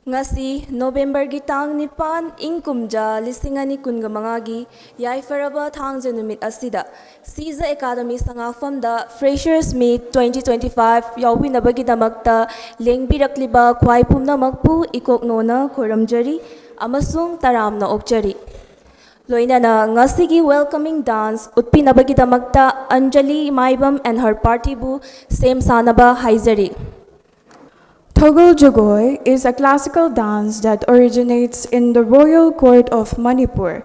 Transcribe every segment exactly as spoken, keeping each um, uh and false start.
ꯉꯁꯤ ꯅꯣꯕꯦꯝꯕꯔꯒꯤ ꯇꯥꯡ ꯅꯤꯄꯥꯟ, ꯏꯪ ꯀꯨꯝꯖꯥ ꯂꯤꯁꯤꯡ ꯑꯅꯤ ꯀꯨꯟꯒ ꯃꯉꯥꯒꯤ ꯌꯥꯏꯐꯔꯕ ꯊꯥꯡꯖ ꯅꯨꯃꯤꯠ ꯑꯁꯤꯗ ꯁꯤꯖ ꯑꯦꯀꯥꯗꯃꯤ ꯁꯉꯥꯛꯐꯝꯗ Freshers Meet twenty twenty-five ꯌꯥꯎꯕꯤꯅꯕꯒꯤꯗꯃꯛꯇ ꯂꯦꯡꯕꯤꯔꯛꯂꯤꯕ ꯈ꯭ꯋꯥꯏ ꯄꯨꯝꯅꯃꯛꯄꯨ ꯏꯀꯣꯛꯅꯣꯅ ꯈꯣꯏꯔꯝꯖꯔꯤ ꯑꯃꯁꯨꯡ ꯇꯔꯥꯝꯅ ꯑꯣꯛꯆꯔꯤ꯫ ꯂꯣꯏꯅꯅ ꯉꯁꯤꯒꯤ welcoming dance ꯎꯠꯄꯤꯅꯕꯒꯤꯗꯃꯛꯇ Anjali Maibam and her partyꯕꯨ ꯁꯦꯝ ꯁꯥꯅꯕ ꯍꯥꯏꯖꯔꯤ꯫ Thogul Jagoi is a classical dance that originates in the royal court of Manipur.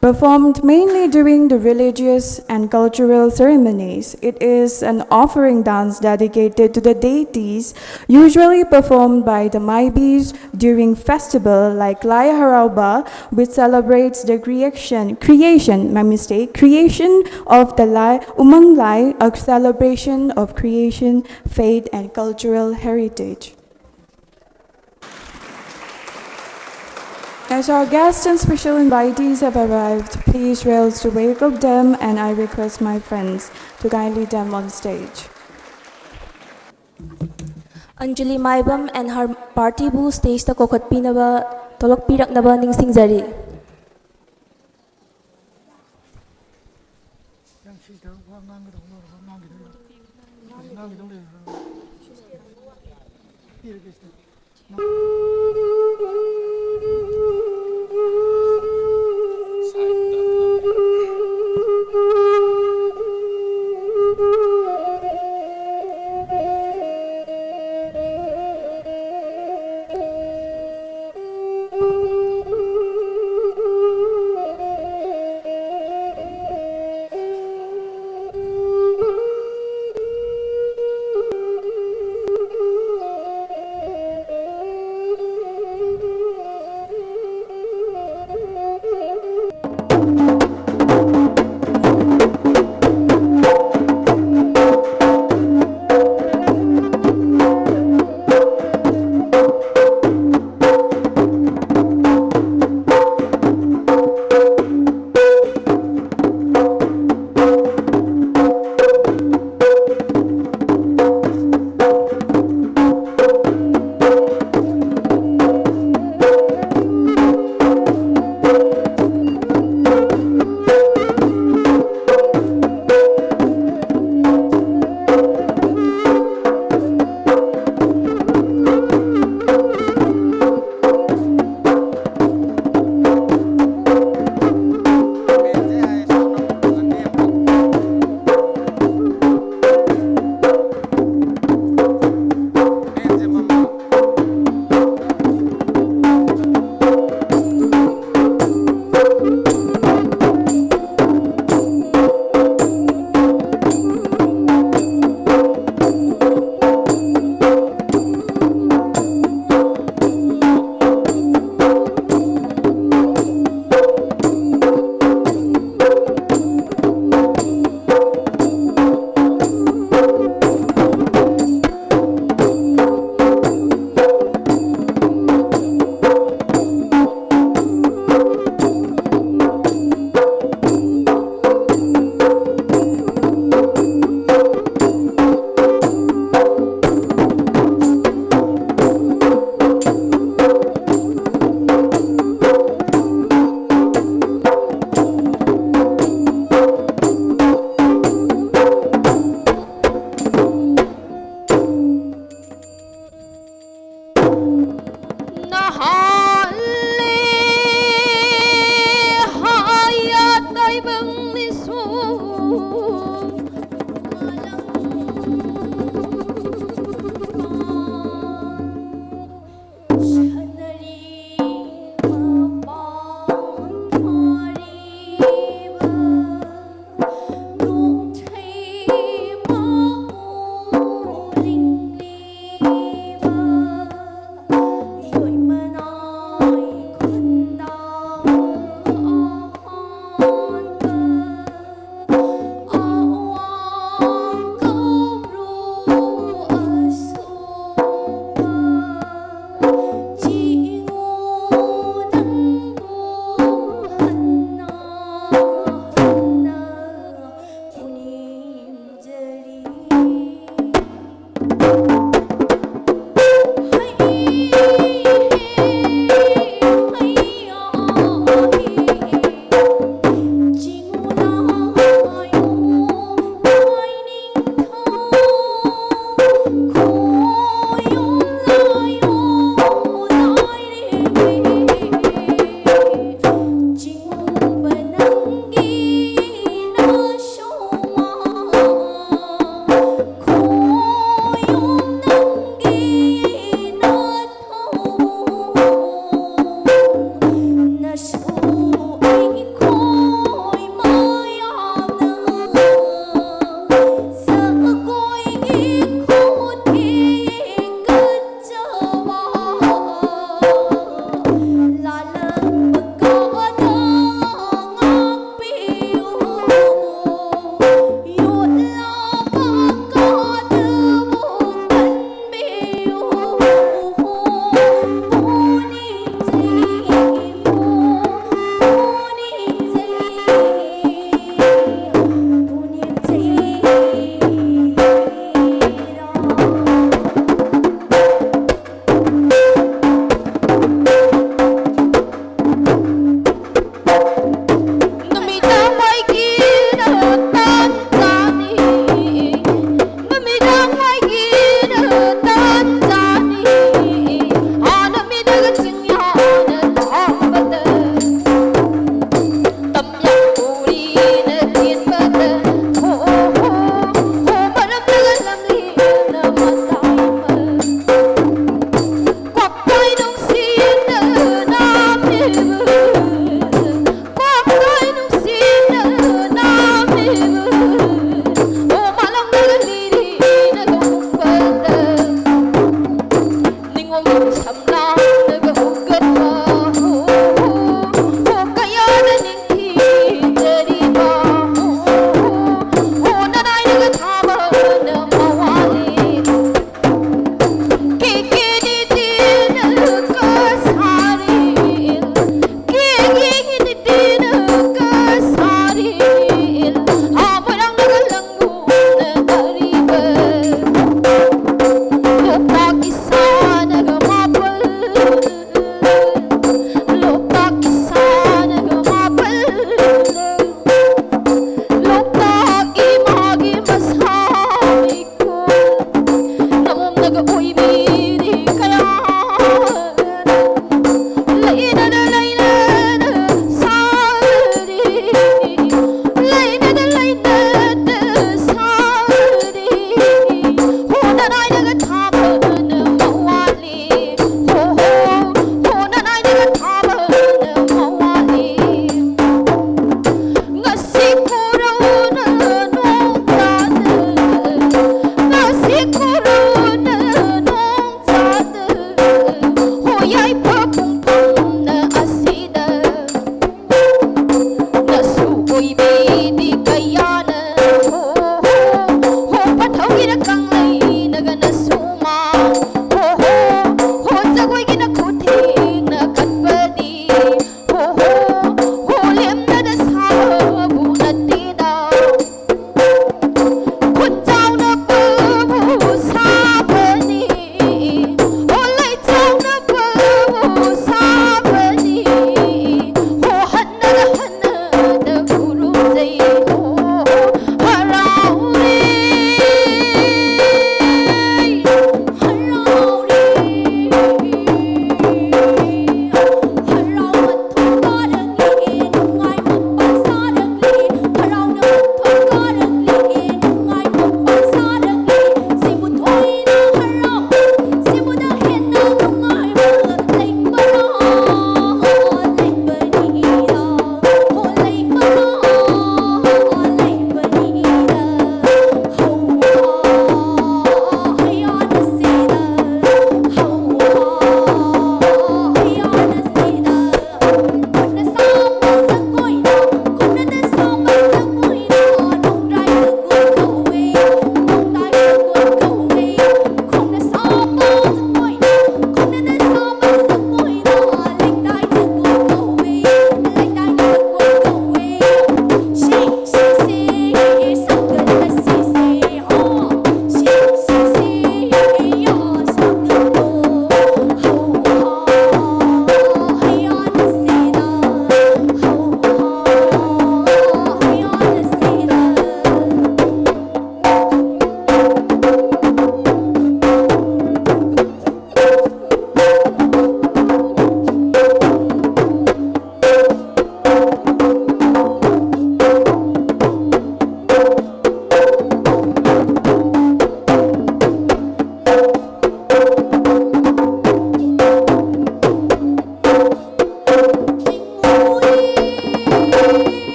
Performed mainly during the religious and cultural ceremonies, it is an offering dance dedicated to the deities, usually performed by the Maibis during festival like Lai Harauba, which celebrates the creation, creation, my mistake, creation of the Lai, Umang Lai, a celebration of creation, faith, and cultural heritage. As our guests and special invitees have arrived, please rise to welcome them, and I request my friends to kindly them on stage. Anjali Maibam and her partyꯕꯨ stageꯇ ꯀꯧꯈꯠꯄꯤꯅꯕ, ꯊꯣꯛꯂꯛꯄꯤꯔꯛꯅꯕ ꯅꯤꯡꯁꯤꯡꯖꯔꯤ꯫ ꯅꯪ ꯁꯤꯁꯤꯗ ꯋꯥ ꯉꯥꯡꯒꯗꯧꯕ ꯂꯣꯏꯔꯕ? ꯉꯥꯡꯈꯤꯗꯣꯏꯔꯣ? ꯍꯧꯖꯤꯛ ꯉꯥꯡꯈꯤꯗꯧ ꯂꯩꯕ꯭ꯔꯣ? ꯄꯤꯔꯒꯦ ꯁꯤꯗ꯫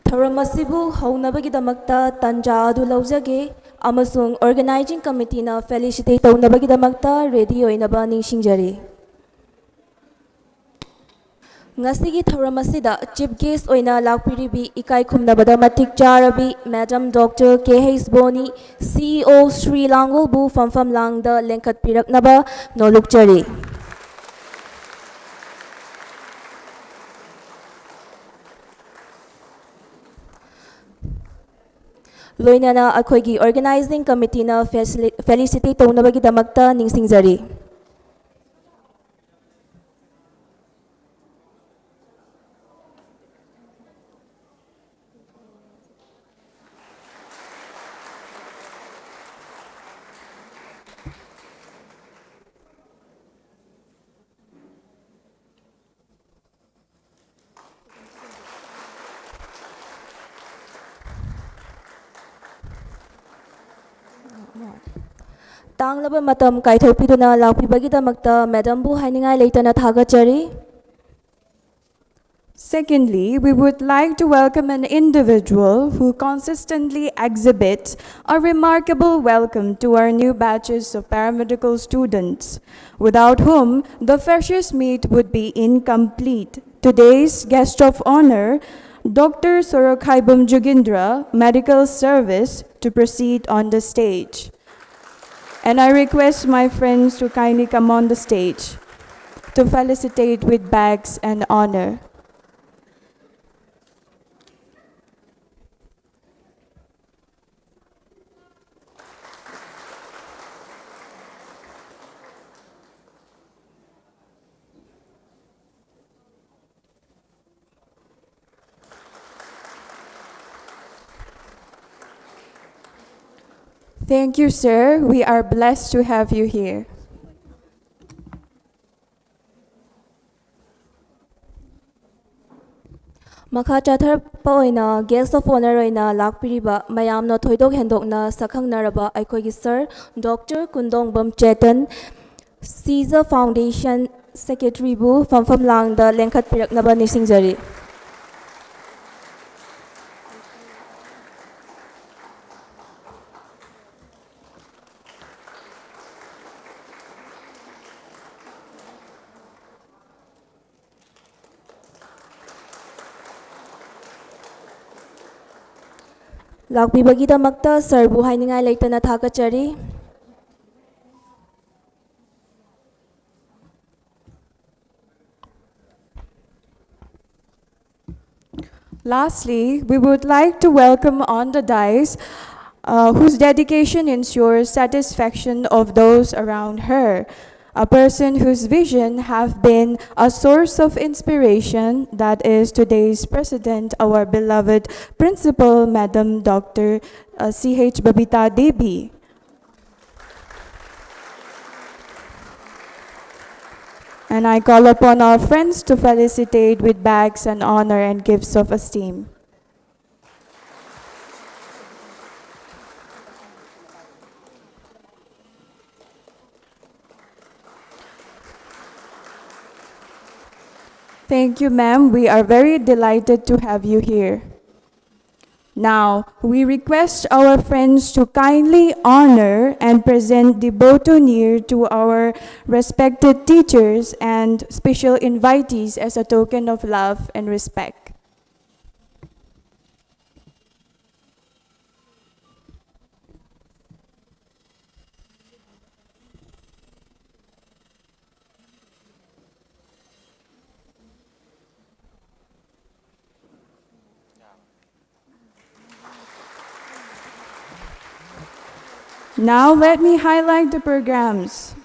ꯊꯧꯔꯝ ꯑꯁꯤꯕꯨ ꯍꯧꯅꯕꯒꯤꯗꯃꯛꯇ ꯇꯥꯟꯖꯥ ꯑꯗꯨ ꯂꯧꯖꯒꯦ ꯑꯃꯁꯨꯡ organizing committeeꯅ felicitate ꯇꯧꯅꯕꯒꯤꯗꯃꯛꯇ ready ꯑꯣꯏꯅꯕ ꯅꯤꯡꯁꯤꯡꯖꯔꯤ꯫ ꯉꯁꯤꯒꯤ ꯊꯧꯔꯝ ꯑꯁꯤꯗ chief guest ꯑꯣꯏꯅ ꯂꯥꯛꯄꯤꯔꯤꯕꯤ ꯏꯀꯥꯏ ꯈꯨꯝꯅꯕꯗ ꯃꯇꯤꯛ ꯆꯥꯔꯕꯤ Madam Doctor K H Boni, CEO Shri ꯂꯥꯡꯒꯣꯜꯕꯨ ꯐꯝꯐꯝ ꯂꯥꯡꯗ ꯂꯦꯡꯈꯠꯄꯤꯔꯛꯅꯕ ꯅꯣꯂꯨꯛꯆꯔꯤ꯫ ꯂꯣꯏꯅꯅ ꯑꯩꯈꯣꯏꯒꯤ organizing committeeꯅ facili-, felicitate ꯇꯧꯅꯕꯒꯤꯗꯃꯛꯇ ꯅꯤꯡꯁꯤꯡꯖꯔꯤ꯫ ꯇꯥꯡꯂꯕ ꯃꯇꯝ ꯀꯥꯏꯊꯣꯛꯄꯤꯗꯨꯅ ꯂꯥꯛꯄꯤꯕꯒꯤꯗꯃꯛꯇ Madamꯕꯨ ꯍꯥꯏꯅꯤꯡꯉꯥꯏ ꯂꯩꯇꯅ ꯊꯥꯒꯠꯆꯔꯤ꯫ Secondly, we would like to welcome an individual who consistently exhibits a remarkable welcome to our new batches of paramedical students, without whom the freshers' meet would be incomplete. Today's guest of honor, Doctor Sorokhaibam Jugindra, Medical Service, to proceed on the stage. And I request my friends to kindly come on the stage to felicitate with bags and honor. Thank you, sir. We are blessed to have you here. ꯃꯈꯥ ꯆꯠꯊꯔꯛꯄ ꯑꯣꯏꯅ guest of honor ꯑꯣꯏꯅ ꯂꯥꯛꯄꯤꯔꯤꯕ ꯃꯌꯥꯝꯅ ꯊꯣꯏꯗꯣꯛ ꯍꯦꯟꯗꯣꯛꯅ ꯁꯛꯈꯪꯅꯔꯕ ꯑꯩꯈꯣꯏꯒꯤ sir Doctor ꯀꯨꯟꯗꯣꯡꯕꯝ Chetan, CISA Foundation Secretaryꯕꯨ ꯐꯝꯐꯝ ꯂꯥꯡꯗ ꯂꯦꯡꯈꯠꯄꯤꯔꯛꯅꯕ ꯅꯤꯡꯁꯤꯡꯖꯔꯤ꯫ ꯂꯥꯛꯄꯤꯕꯒꯤꯗꯃꯛꯇ ꯁꯔꯕꯨ ꯍꯥꯏꯅꯤꯡꯉꯥꯏ ꯂꯩꯇꯅ ꯊꯥꯒꯠꯆꯔꯤ꯫ Lastly, we would like to welcome on the dais, uh, whose dedication ensures satisfaction of those around her, a person whose vision have been a source of inspiration, that is today's president, our beloved principal, Madam Doctor, uh, C H Babita Devi. And I call upon our friends to felicitate with bags and honor and gifts of esteem. Thank you, ma'am. We are very delighted to have you here. Now, we request our friends to kindly honor and present the Boto Neer to our respected teachers and special invitees as a token of love and respect. Now let me highlight the programs.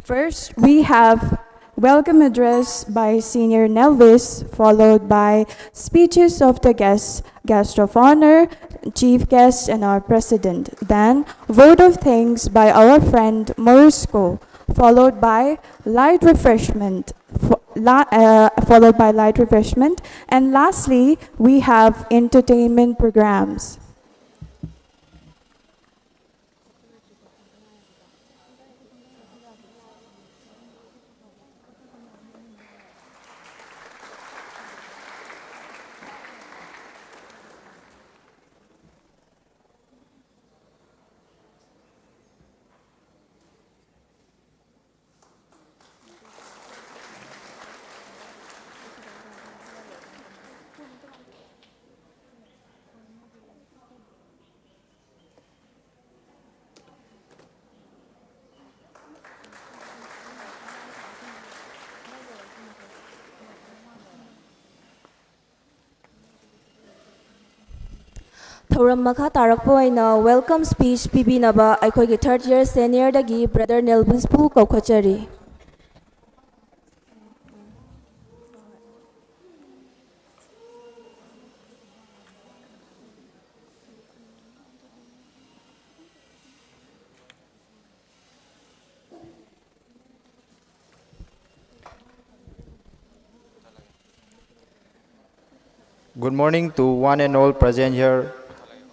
First, we have welcome address by Senior Nelvis, followed by speeches of the guests, guest of honor, chief guest, and our president. Then, vote of thanks by our friend Morisco, followed by light refreshment, fo- la- uh, followed by light refreshment, and lastly, we have entertainment programs. ꯊꯧꯔꯝ ꯃꯈꯥ ꯇꯥꯔꯛꯄ ꯑꯣꯏꯅ welcome speech ꯄꯤꯕꯤꯅꯕ ꯑꯩꯈꯣꯏꯒꯤ third year seniorꯗꯒꯤ Brother Nelbusꯄꯨ ꯀꯧꯈꯠꯆꯔꯤ꯫ Good morning to one and all present here,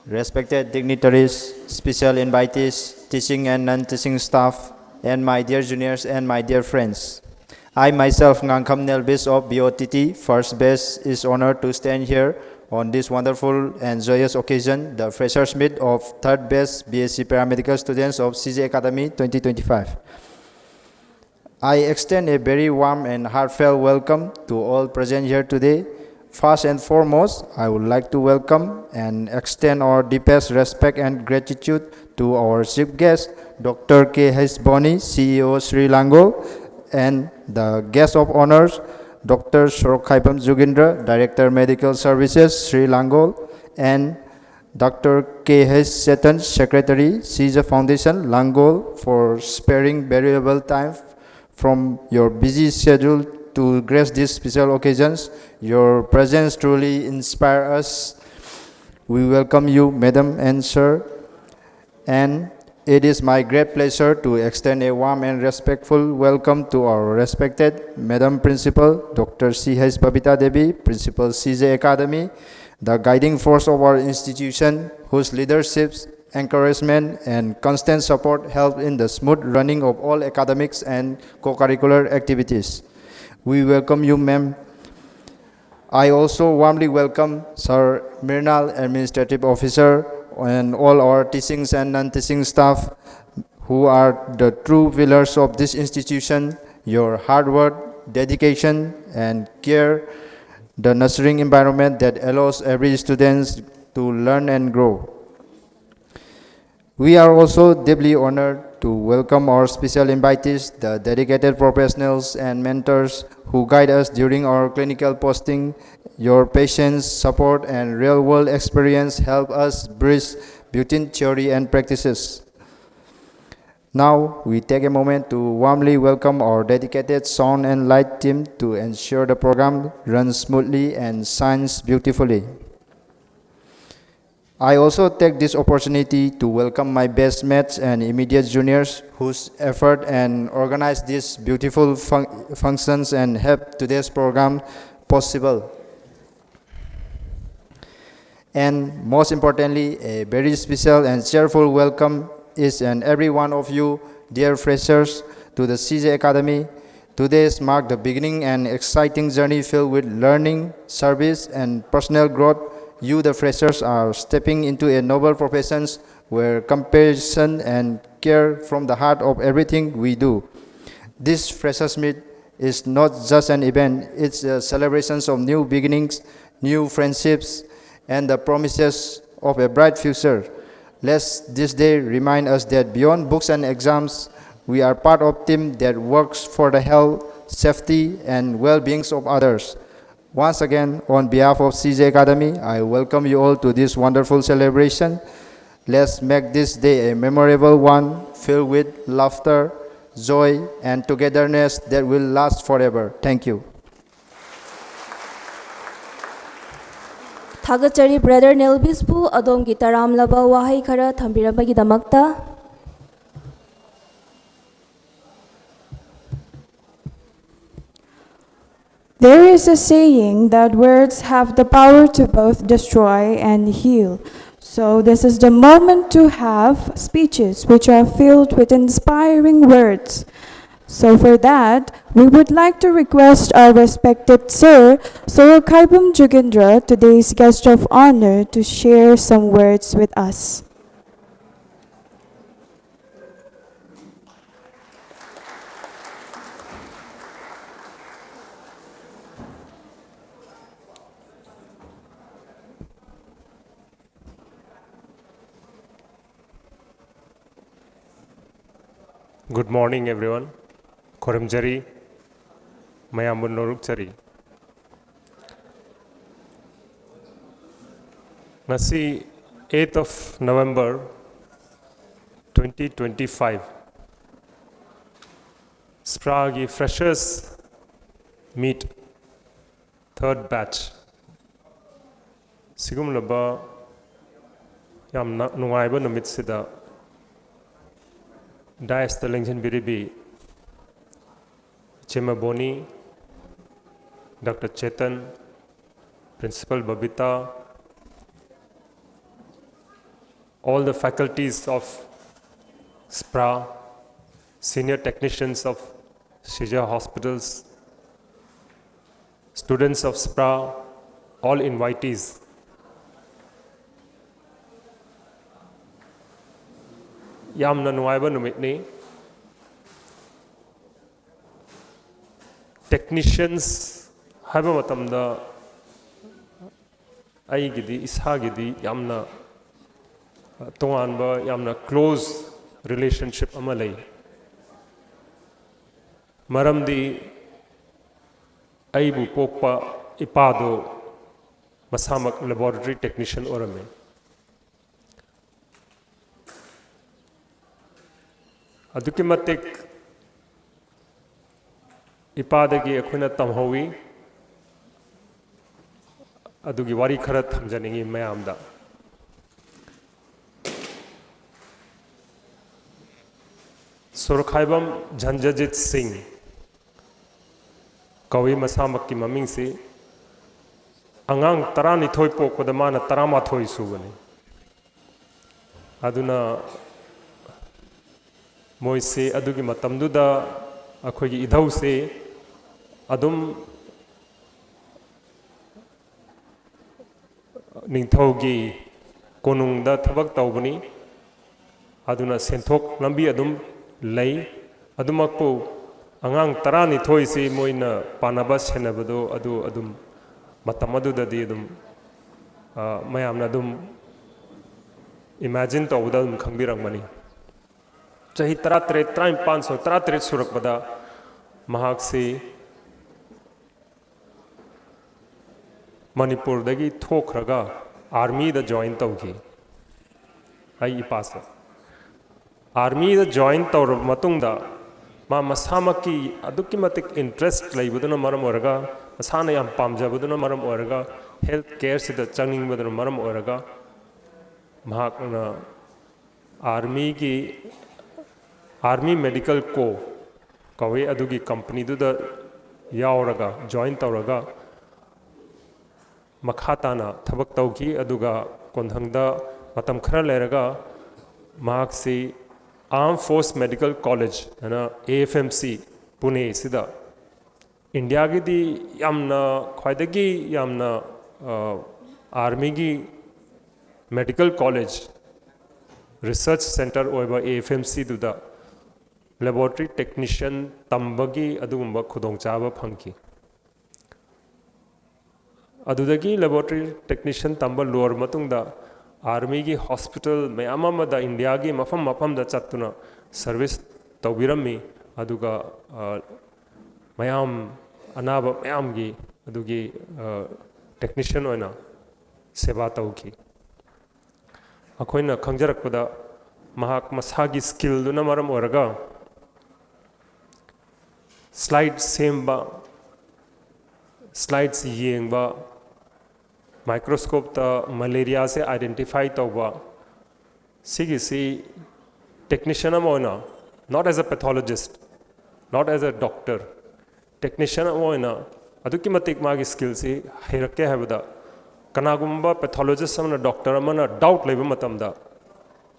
respected dignitaries, special invitees, teaching and non-teaching staff, and my dear juniors and my dear friends. I myself, Ngangkham Nelbis of B O T T, first batch, is honored to stand here on this wonderful and joyous occasion, the Freshers Meet of third batch B S C Paramedical students of C J Academy twenty twenty-five. I extend a very warm and heartfelt welcome to all present here today. First and foremost, I would like to welcome and extend our deepest respect and gratitude to our chief guest, Doctor K H Boni, C E O Sri Langol, and the guest of honors, Doctor Sorokhaipam Jugindra, Director Medical Services, Sri Langol, and Doctor K H Setan, Secretary, C J Foundation, Langol, for sparing valuable time from your busy schedule to grace these special occasions. Your presence truly inspire us. We welcome you, Madam and Sir. And it is my great pleasure to extend a warm and respectful welcome to our respected Madam Principal, Doctor C H Babita Devi, Principal C J Academy, the guiding force of our institution, whose leadership, encouragement, and constant support help in the smooth running of all academics and co-curricular activities. We welcome you, ma'am. I also warmly welcome Sir Mirnal, Administrative Officer, and all our teachings and non-teaching staff who are the true pillars of this institution. Your hard work, dedication, and care, the nurturing environment that allows every student to learn and grow. We are also deeply honored to welcome our special invitees, the dedicated professionals and mentors who guide us during our clinical posting. Your patience, support, and real-world experience help us bridge between theory and practices. Now, we take a moment to warmly welcome our dedicated sound and light team to ensure the program runs smoothly and shines beautifully. I also take this opportunity to welcome my best mates and immediate juniors whose effort and organize these beautiful fun- functions and help today's program possible. And most importantly, a very special and cheerful welcome is and every one of you, dear freshers, to the C J Academy. Today's mark the beginning and exciting journey filled with learning, service, and personal growth. You, the freshers, are stepping into a noble professions where compassion and care from the heart of everything we do. This freshers meet is not just an event, it's a celebration of new beginnings, new friendships, and the promises of a bright future. Let this day remind us that beyond books and exams, we are part of team that works for the health, safety, and well-beings of others. Once again, on behalf of C J Academy, I welcome you all to this wonderful celebration. Let's make this day a memorable one filled with laughter, joy, and togetherness that will last forever. Thank you. ꯊꯥꯒꯠꯆꯔꯤ brother ꯅꯦꯜꯕꯤꯁꯄꯨ ꯑꯗꯣꯝꯒꯤ ꯇꯔꯥꯝꯂꯕ ꯋꯥꯍꯩ ꯈꯔ ꯊꯝꯕꯤꯔꯝꯕꯒꯤꯗꯃꯛꯇ꯫ There is a saying that words have the power to both destroy and heal. So, this is the moment to have speeches which are filled with inspiring words. So, for that, we would like to request our respected Sir Sorokhaibum Jugendra, today's guest of honor, to share some words with us. Good morning, everyone. ꯈꯣꯏꯔꯝꯖꯔꯤ, ꯃꯌꯥꯝꯕꯨ ꯅꯣꯂꯨꯛꯆꯔꯤ꯫ ꯉꯁꯤ eighth of November twenty twenty-five, ꯁ꯭ꯄ꯭ꯔꯥꯒꯤ Freshers Meet third batch, ꯁꯤꯒꯨꯝꯂꯕ ꯌꯥꯝꯅ ꯅꯨꯡꯉꯥꯏꯕ ꯅꯨꯃꯤꯠꯁꯤꯗ dais ꯇ ꯂꯦꯡꯁꯤꯟꯕꯤꯔꯤꯕꯤ ꯏꯆꯦꯃ ꯕꯣꯅꯤ, Doctor Chetan, Principal Babita, all the faculties of ꯁ꯭ꯄ꯭ꯔꯥ, senior technicians of Shija Hospitals, students of ꯁ꯭ꯄ꯭ꯔꯥ, all invitees. ꯌꯥꯝꯅ ꯅꯨꯡꯉꯥꯏꯕ ꯅꯨꯃꯤꯠꯅꯤ꯫ Technicians ꯍꯥꯏꯕ ꯃꯇꯝꯗ ꯑꯩꯒꯤꯗꯤ, ꯏꯁꯥꯒꯤꯗꯤ ꯌꯥꯝꯅ ꯇꯣꯉꯥꯟꯕ, ꯌꯥꯝꯅ close relationship ꯑꯃ ꯂꯩ꯫ ꯃꯔꯝꯗꯤ ꯑꯩꯕꯨ ꯄꯣꯛꯄ ꯏꯄꯥꯗꯣ ꯃꯁꯥꯃꯛ laboratory technician ꯑꯣꯏꯔꯝꯃꯤ꯫ ꯑꯗꯨꯛꯀꯤ ꯃꯇꯤꯛ ꯏꯄꯥꯗꯒꯤ ꯑꯩꯈꯣꯏꯅ ꯇꯝꯍꯧꯏ꯫ ꯑꯗꯨꯒꯤ ꯋꯥꯔꯤ ꯈꯔ ꯊꯝꯖꯅꯤꯡꯏ ꯃꯌꯥꯝꯗ꯫ ꯁꯨꯔꯈꯥꯏꯕꯝ ꯖꯟꯖꯖꯤꯠ ꯁꯤꯡ ꯀꯧꯏ ꯃꯁꯥꯃꯛꯀꯤ ꯃꯃꯤꯡꯁꯤ꯫ ꯑꯉꯥꯡ ꯇꯔꯥꯅꯤꯊꯣꯏ ꯄꯣꯛꯄꯗ ꯃꯥꯅ ꯇꯔꯥꯃꯥꯊꯣꯏ ꯁꯨꯕꯅꯤ꯫ ꯑꯗꯨꯅ ꯃꯣꯏꯁꯤ ꯑꯗꯨꯒꯤ ꯃꯇꯝꯗꯨꯗ ꯑꯩꯈꯣꯏꯒꯤ ꯏꯙꯧꯁꯤ ꯑꯗꯨꯝ ꯅꯤꯡꯊꯧꯒꯤ ꯀꯣꯅꯨꯡꯗ ꯊꯕꯛ ꯇꯧꯕꯅꯤ꯫ ꯑꯗꯨꯅ ꯁꯦꯟꯊꯣꯛ ꯂꯝꯕꯤ ꯑꯗꯨꯝ ꯂꯩ꯫ ꯑꯗꯨꯃꯛꯄꯨ ꯑꯉꯥꯡ ꯇꯔꯥꯅꯤꯊꯣꯏꯁꯤ ꯃꯣꯏꯅ ꯄꯥꯟꯅꯕ ꯁꯦꯟꯅꯕꯗꯣ ꯑꯗꯨ ꯑꯗꯨꯝ ꯃꯇꯝ ꯑꯗꯨꯗꯗꯤ ꯑꯗꯨꯝ, ꯑ, ꯃꯌꯥꯝꯅ ꯑꯗꯨꯝ imagine ꯇꯧꯕꯗ ꯑꯗꯨꯝ ꯈꯪꯕꯤꯔꯝꯒꯅꯤ꯫ ꯆꯍꯤ ꯇꯔꯥꯇꯔꯦꯠ, ꯇꯔꯥꯅꯤꯄꯥꯟ ꯁꯨ-, ꯇꯔꯥꯇꯔꯦꯠ ꯁꯨꯔꯛꯄꯗ ꯃꯍꯥꯛꯁꯤ ꯃꯅꯤꯄꯨꯔꯗꯒꯤ ꯊꯣꯛꯈ꯭ꯔꯒ ꯑꯥꯔꯃꯤꯗ ꯖꯣꯏꯟ ꯇꯧꯈꯤ꯫ ꯑꯩ ꯏꯄꯥꯁꯦ ꯑꯥꯔꯃꯤꯗ ꯖꯣꯏꯟ ꯇꯧꯔꯕ ꯃꯇꯨꯡꯗ ꯃꯥ ꯃꯁꯥꯃꯛꯀꯤ ꯑꯗꯨꯛꯀꯤ ꯃꯇꯤꯛ ꯏꯟꯇꯔꯦꯁ ꯂꯩꯕꯗꯨꯅ ꯃꯔꯝ ꯑꯣꯏꯔꯒ, ꯃꯁꯥꯅ ꯌꯥꯝ ꯄꯥꯝꯖꯕꯗꯨꯅ ꯃꯔꯝ ꯑꯣꯏꯔꯒ, ꯍꯦꯜꯊ ꯀꯦꯌꯔꯁꯤꯗ ꯆꯪꯅꯤꯡꯕꯗꯨꯅ ꯃꯔꯝ ꯑꯣꯏꯔꯒ ꯃꯍꯥꯛꯅ ꯑꯥꯔꯃꯤꯒꯤ, ꯑꯥꯔꯃꯤ ꯃꯦꯗꯤꯀꯦꯜ ꯀꯣ ꯀꯧꯏ, ꯑꯗꯨꯒꯤ ꯀꯝꯄꯅꯤꯗꯨꯗ ꯌꯥꯎꯔꯒ, ꯖꯣꯏꯟ ꯇꯧꯔꯒ ꯃꯈꯥ ꯇꯥꯅ ꯊꯕꯛ ꯇꯧꯈꯤ꯫ ꯑꯗꯨꯒ ꯀꯣꯟꯊꯪꯗ ꯃꯇꯝ ꯈꯔ ꯂꯩꯔꯒ ꯃꯍꯥꯛꯁꯤ ꯑꯥꯔꯝ ꯐꯣꯔꯁ ꯃꯦꯗꯤꯀꯦꯜ ꯀꯣꯂꯦꯖ ꯍꯥꯏꯅ, ꯑꯦ ꯑꯦꯐ ꯑꯦꯝ ꯁꯤ, ꯄꯨꯅꯦꯁꯤꯗ ꯏꯟꯗꯤꯌꯥꯒꯤꯗꯤ ꯌꯥꯝꯅ, ꯈ꯭ꯋꯥꯏꯗꯒꯤ ꯌꯥꯝꯅ, ꯑ, ꯑꯥꯔꯃꯤꯒꯤ ꯃꯦꯗꯤꯀꯦꯜ ꯀꯣꯂꯦꯖ, ꯔꯤꯁꯔꯆ ꯁꯦꯟꯇꯔ ꯑꯣꯏꯕ A F M ꯁꯤꯗꯨꯗ laboratory technician ꯇꯝꯕꯒꯤ ꯑꯗꯨꯒꯨꯝꯕ ꯈꯨꯗꯣꯡꯆꯥꯕ ꯐꯪꯈꯤ꯫ ꯑꯗꯨꯗꯒꯤ ꯂꯦꯕꯣꯔꯦꯇꯔꯤ ꯇꯦꯛꯅꯤꯁꯤꯌꯟ ꯇꯝꯕ ꯂꯣꯏꯔꯕ ꯃꯇꯨꯡꯗ, ꯑꯥꯔꯃꯤꯒꯤ ꯍꯣꯁꯄꯤꯇꯥꯜ ꯃꯌꯥꯝ ꯑꯃꯗ, ꯏꯟꯗꯤꯌꯥꯒꯤ ꯃꯐꯝ ꯃꯐꯝꯗ ꯆꯠꯇꯨꯅ ꯁꯔꯚꯤꯁ ꯇꯧꯕꯤꯔꯝꯃꯤ꯫ ꯑꯗꯨꯒ, ꯑ, ꯃꯌꯥꯝ, ꯑꯅꯥꯕ ꯃꯌꯥꯝꯒꯤ ꯑꯗꯨꯒꯤ, ꯑ, ꯇꯦꯛꯅꯤꯁꯤꯌꯟ ꯑꯣꯏꯅ ꯁꯦꯕꯥ ꯇꯧꯈꯤ꯫ ꯑꯩꯈꯣꯏꯅ ꯈꯪꯖꯔꯛꯄꯗ, ꯃꯍꯥꯛ ꯃꯁꯥꯒꯤ ꯁ꯭ꯀꯤꯜꯗꯨꯅ ꯃꯔꯝ ꯑꯣꯏꯔꯒ ꯁ꯭ꯂꯥꯏꯗ ꯁꯦꯝꯕ, ꯁ꯭ꯂꯥꯏꯗꯁ ꯌꯦꯡꯕ, ꯃꯥꯏꯀ꯭ꯔꯣꯁꯀꯣꯞꯇ ꯃꯦꯂꯦꯔꯤꯌꯥꯁꯦ ꯑꯥꯏꯗꯦꯟꯇꯤꯐꯥꯏ ꯇꯧꯕ, ꯁꯤꯒꯤꯁꯤ ꯇꯦꯛꯅꯤꯁꯤꯌꯟ ꯑꯃ ꯑꯣꯏꯅ, not as a pathologist, not as a doctor, technician ꯑꯃ ꯑꯣꯏꯅ ꯑꯗꯨꯛꯀꯤ ꯃꯇꯤꯛ ꯃꯥꯒꯤ ꯁ꯭ꯀꯤꯜꯁꯤ ꯍꯩꯔꯛꯀꯦ ꯍꯥꯏꯕꯗ, ꯀꯅꯥꯒꯨꯝꯕ ꯄꯦꯊꯣꯂꯣꯖꯤꯁ ꯑꯃꯅ, ꯗꯣꯛꯇꯔ ꯑꯃꯅ ꯗꯥꯎꯠ ꯂꯩꯕ ꯃꯇꯝꯗ,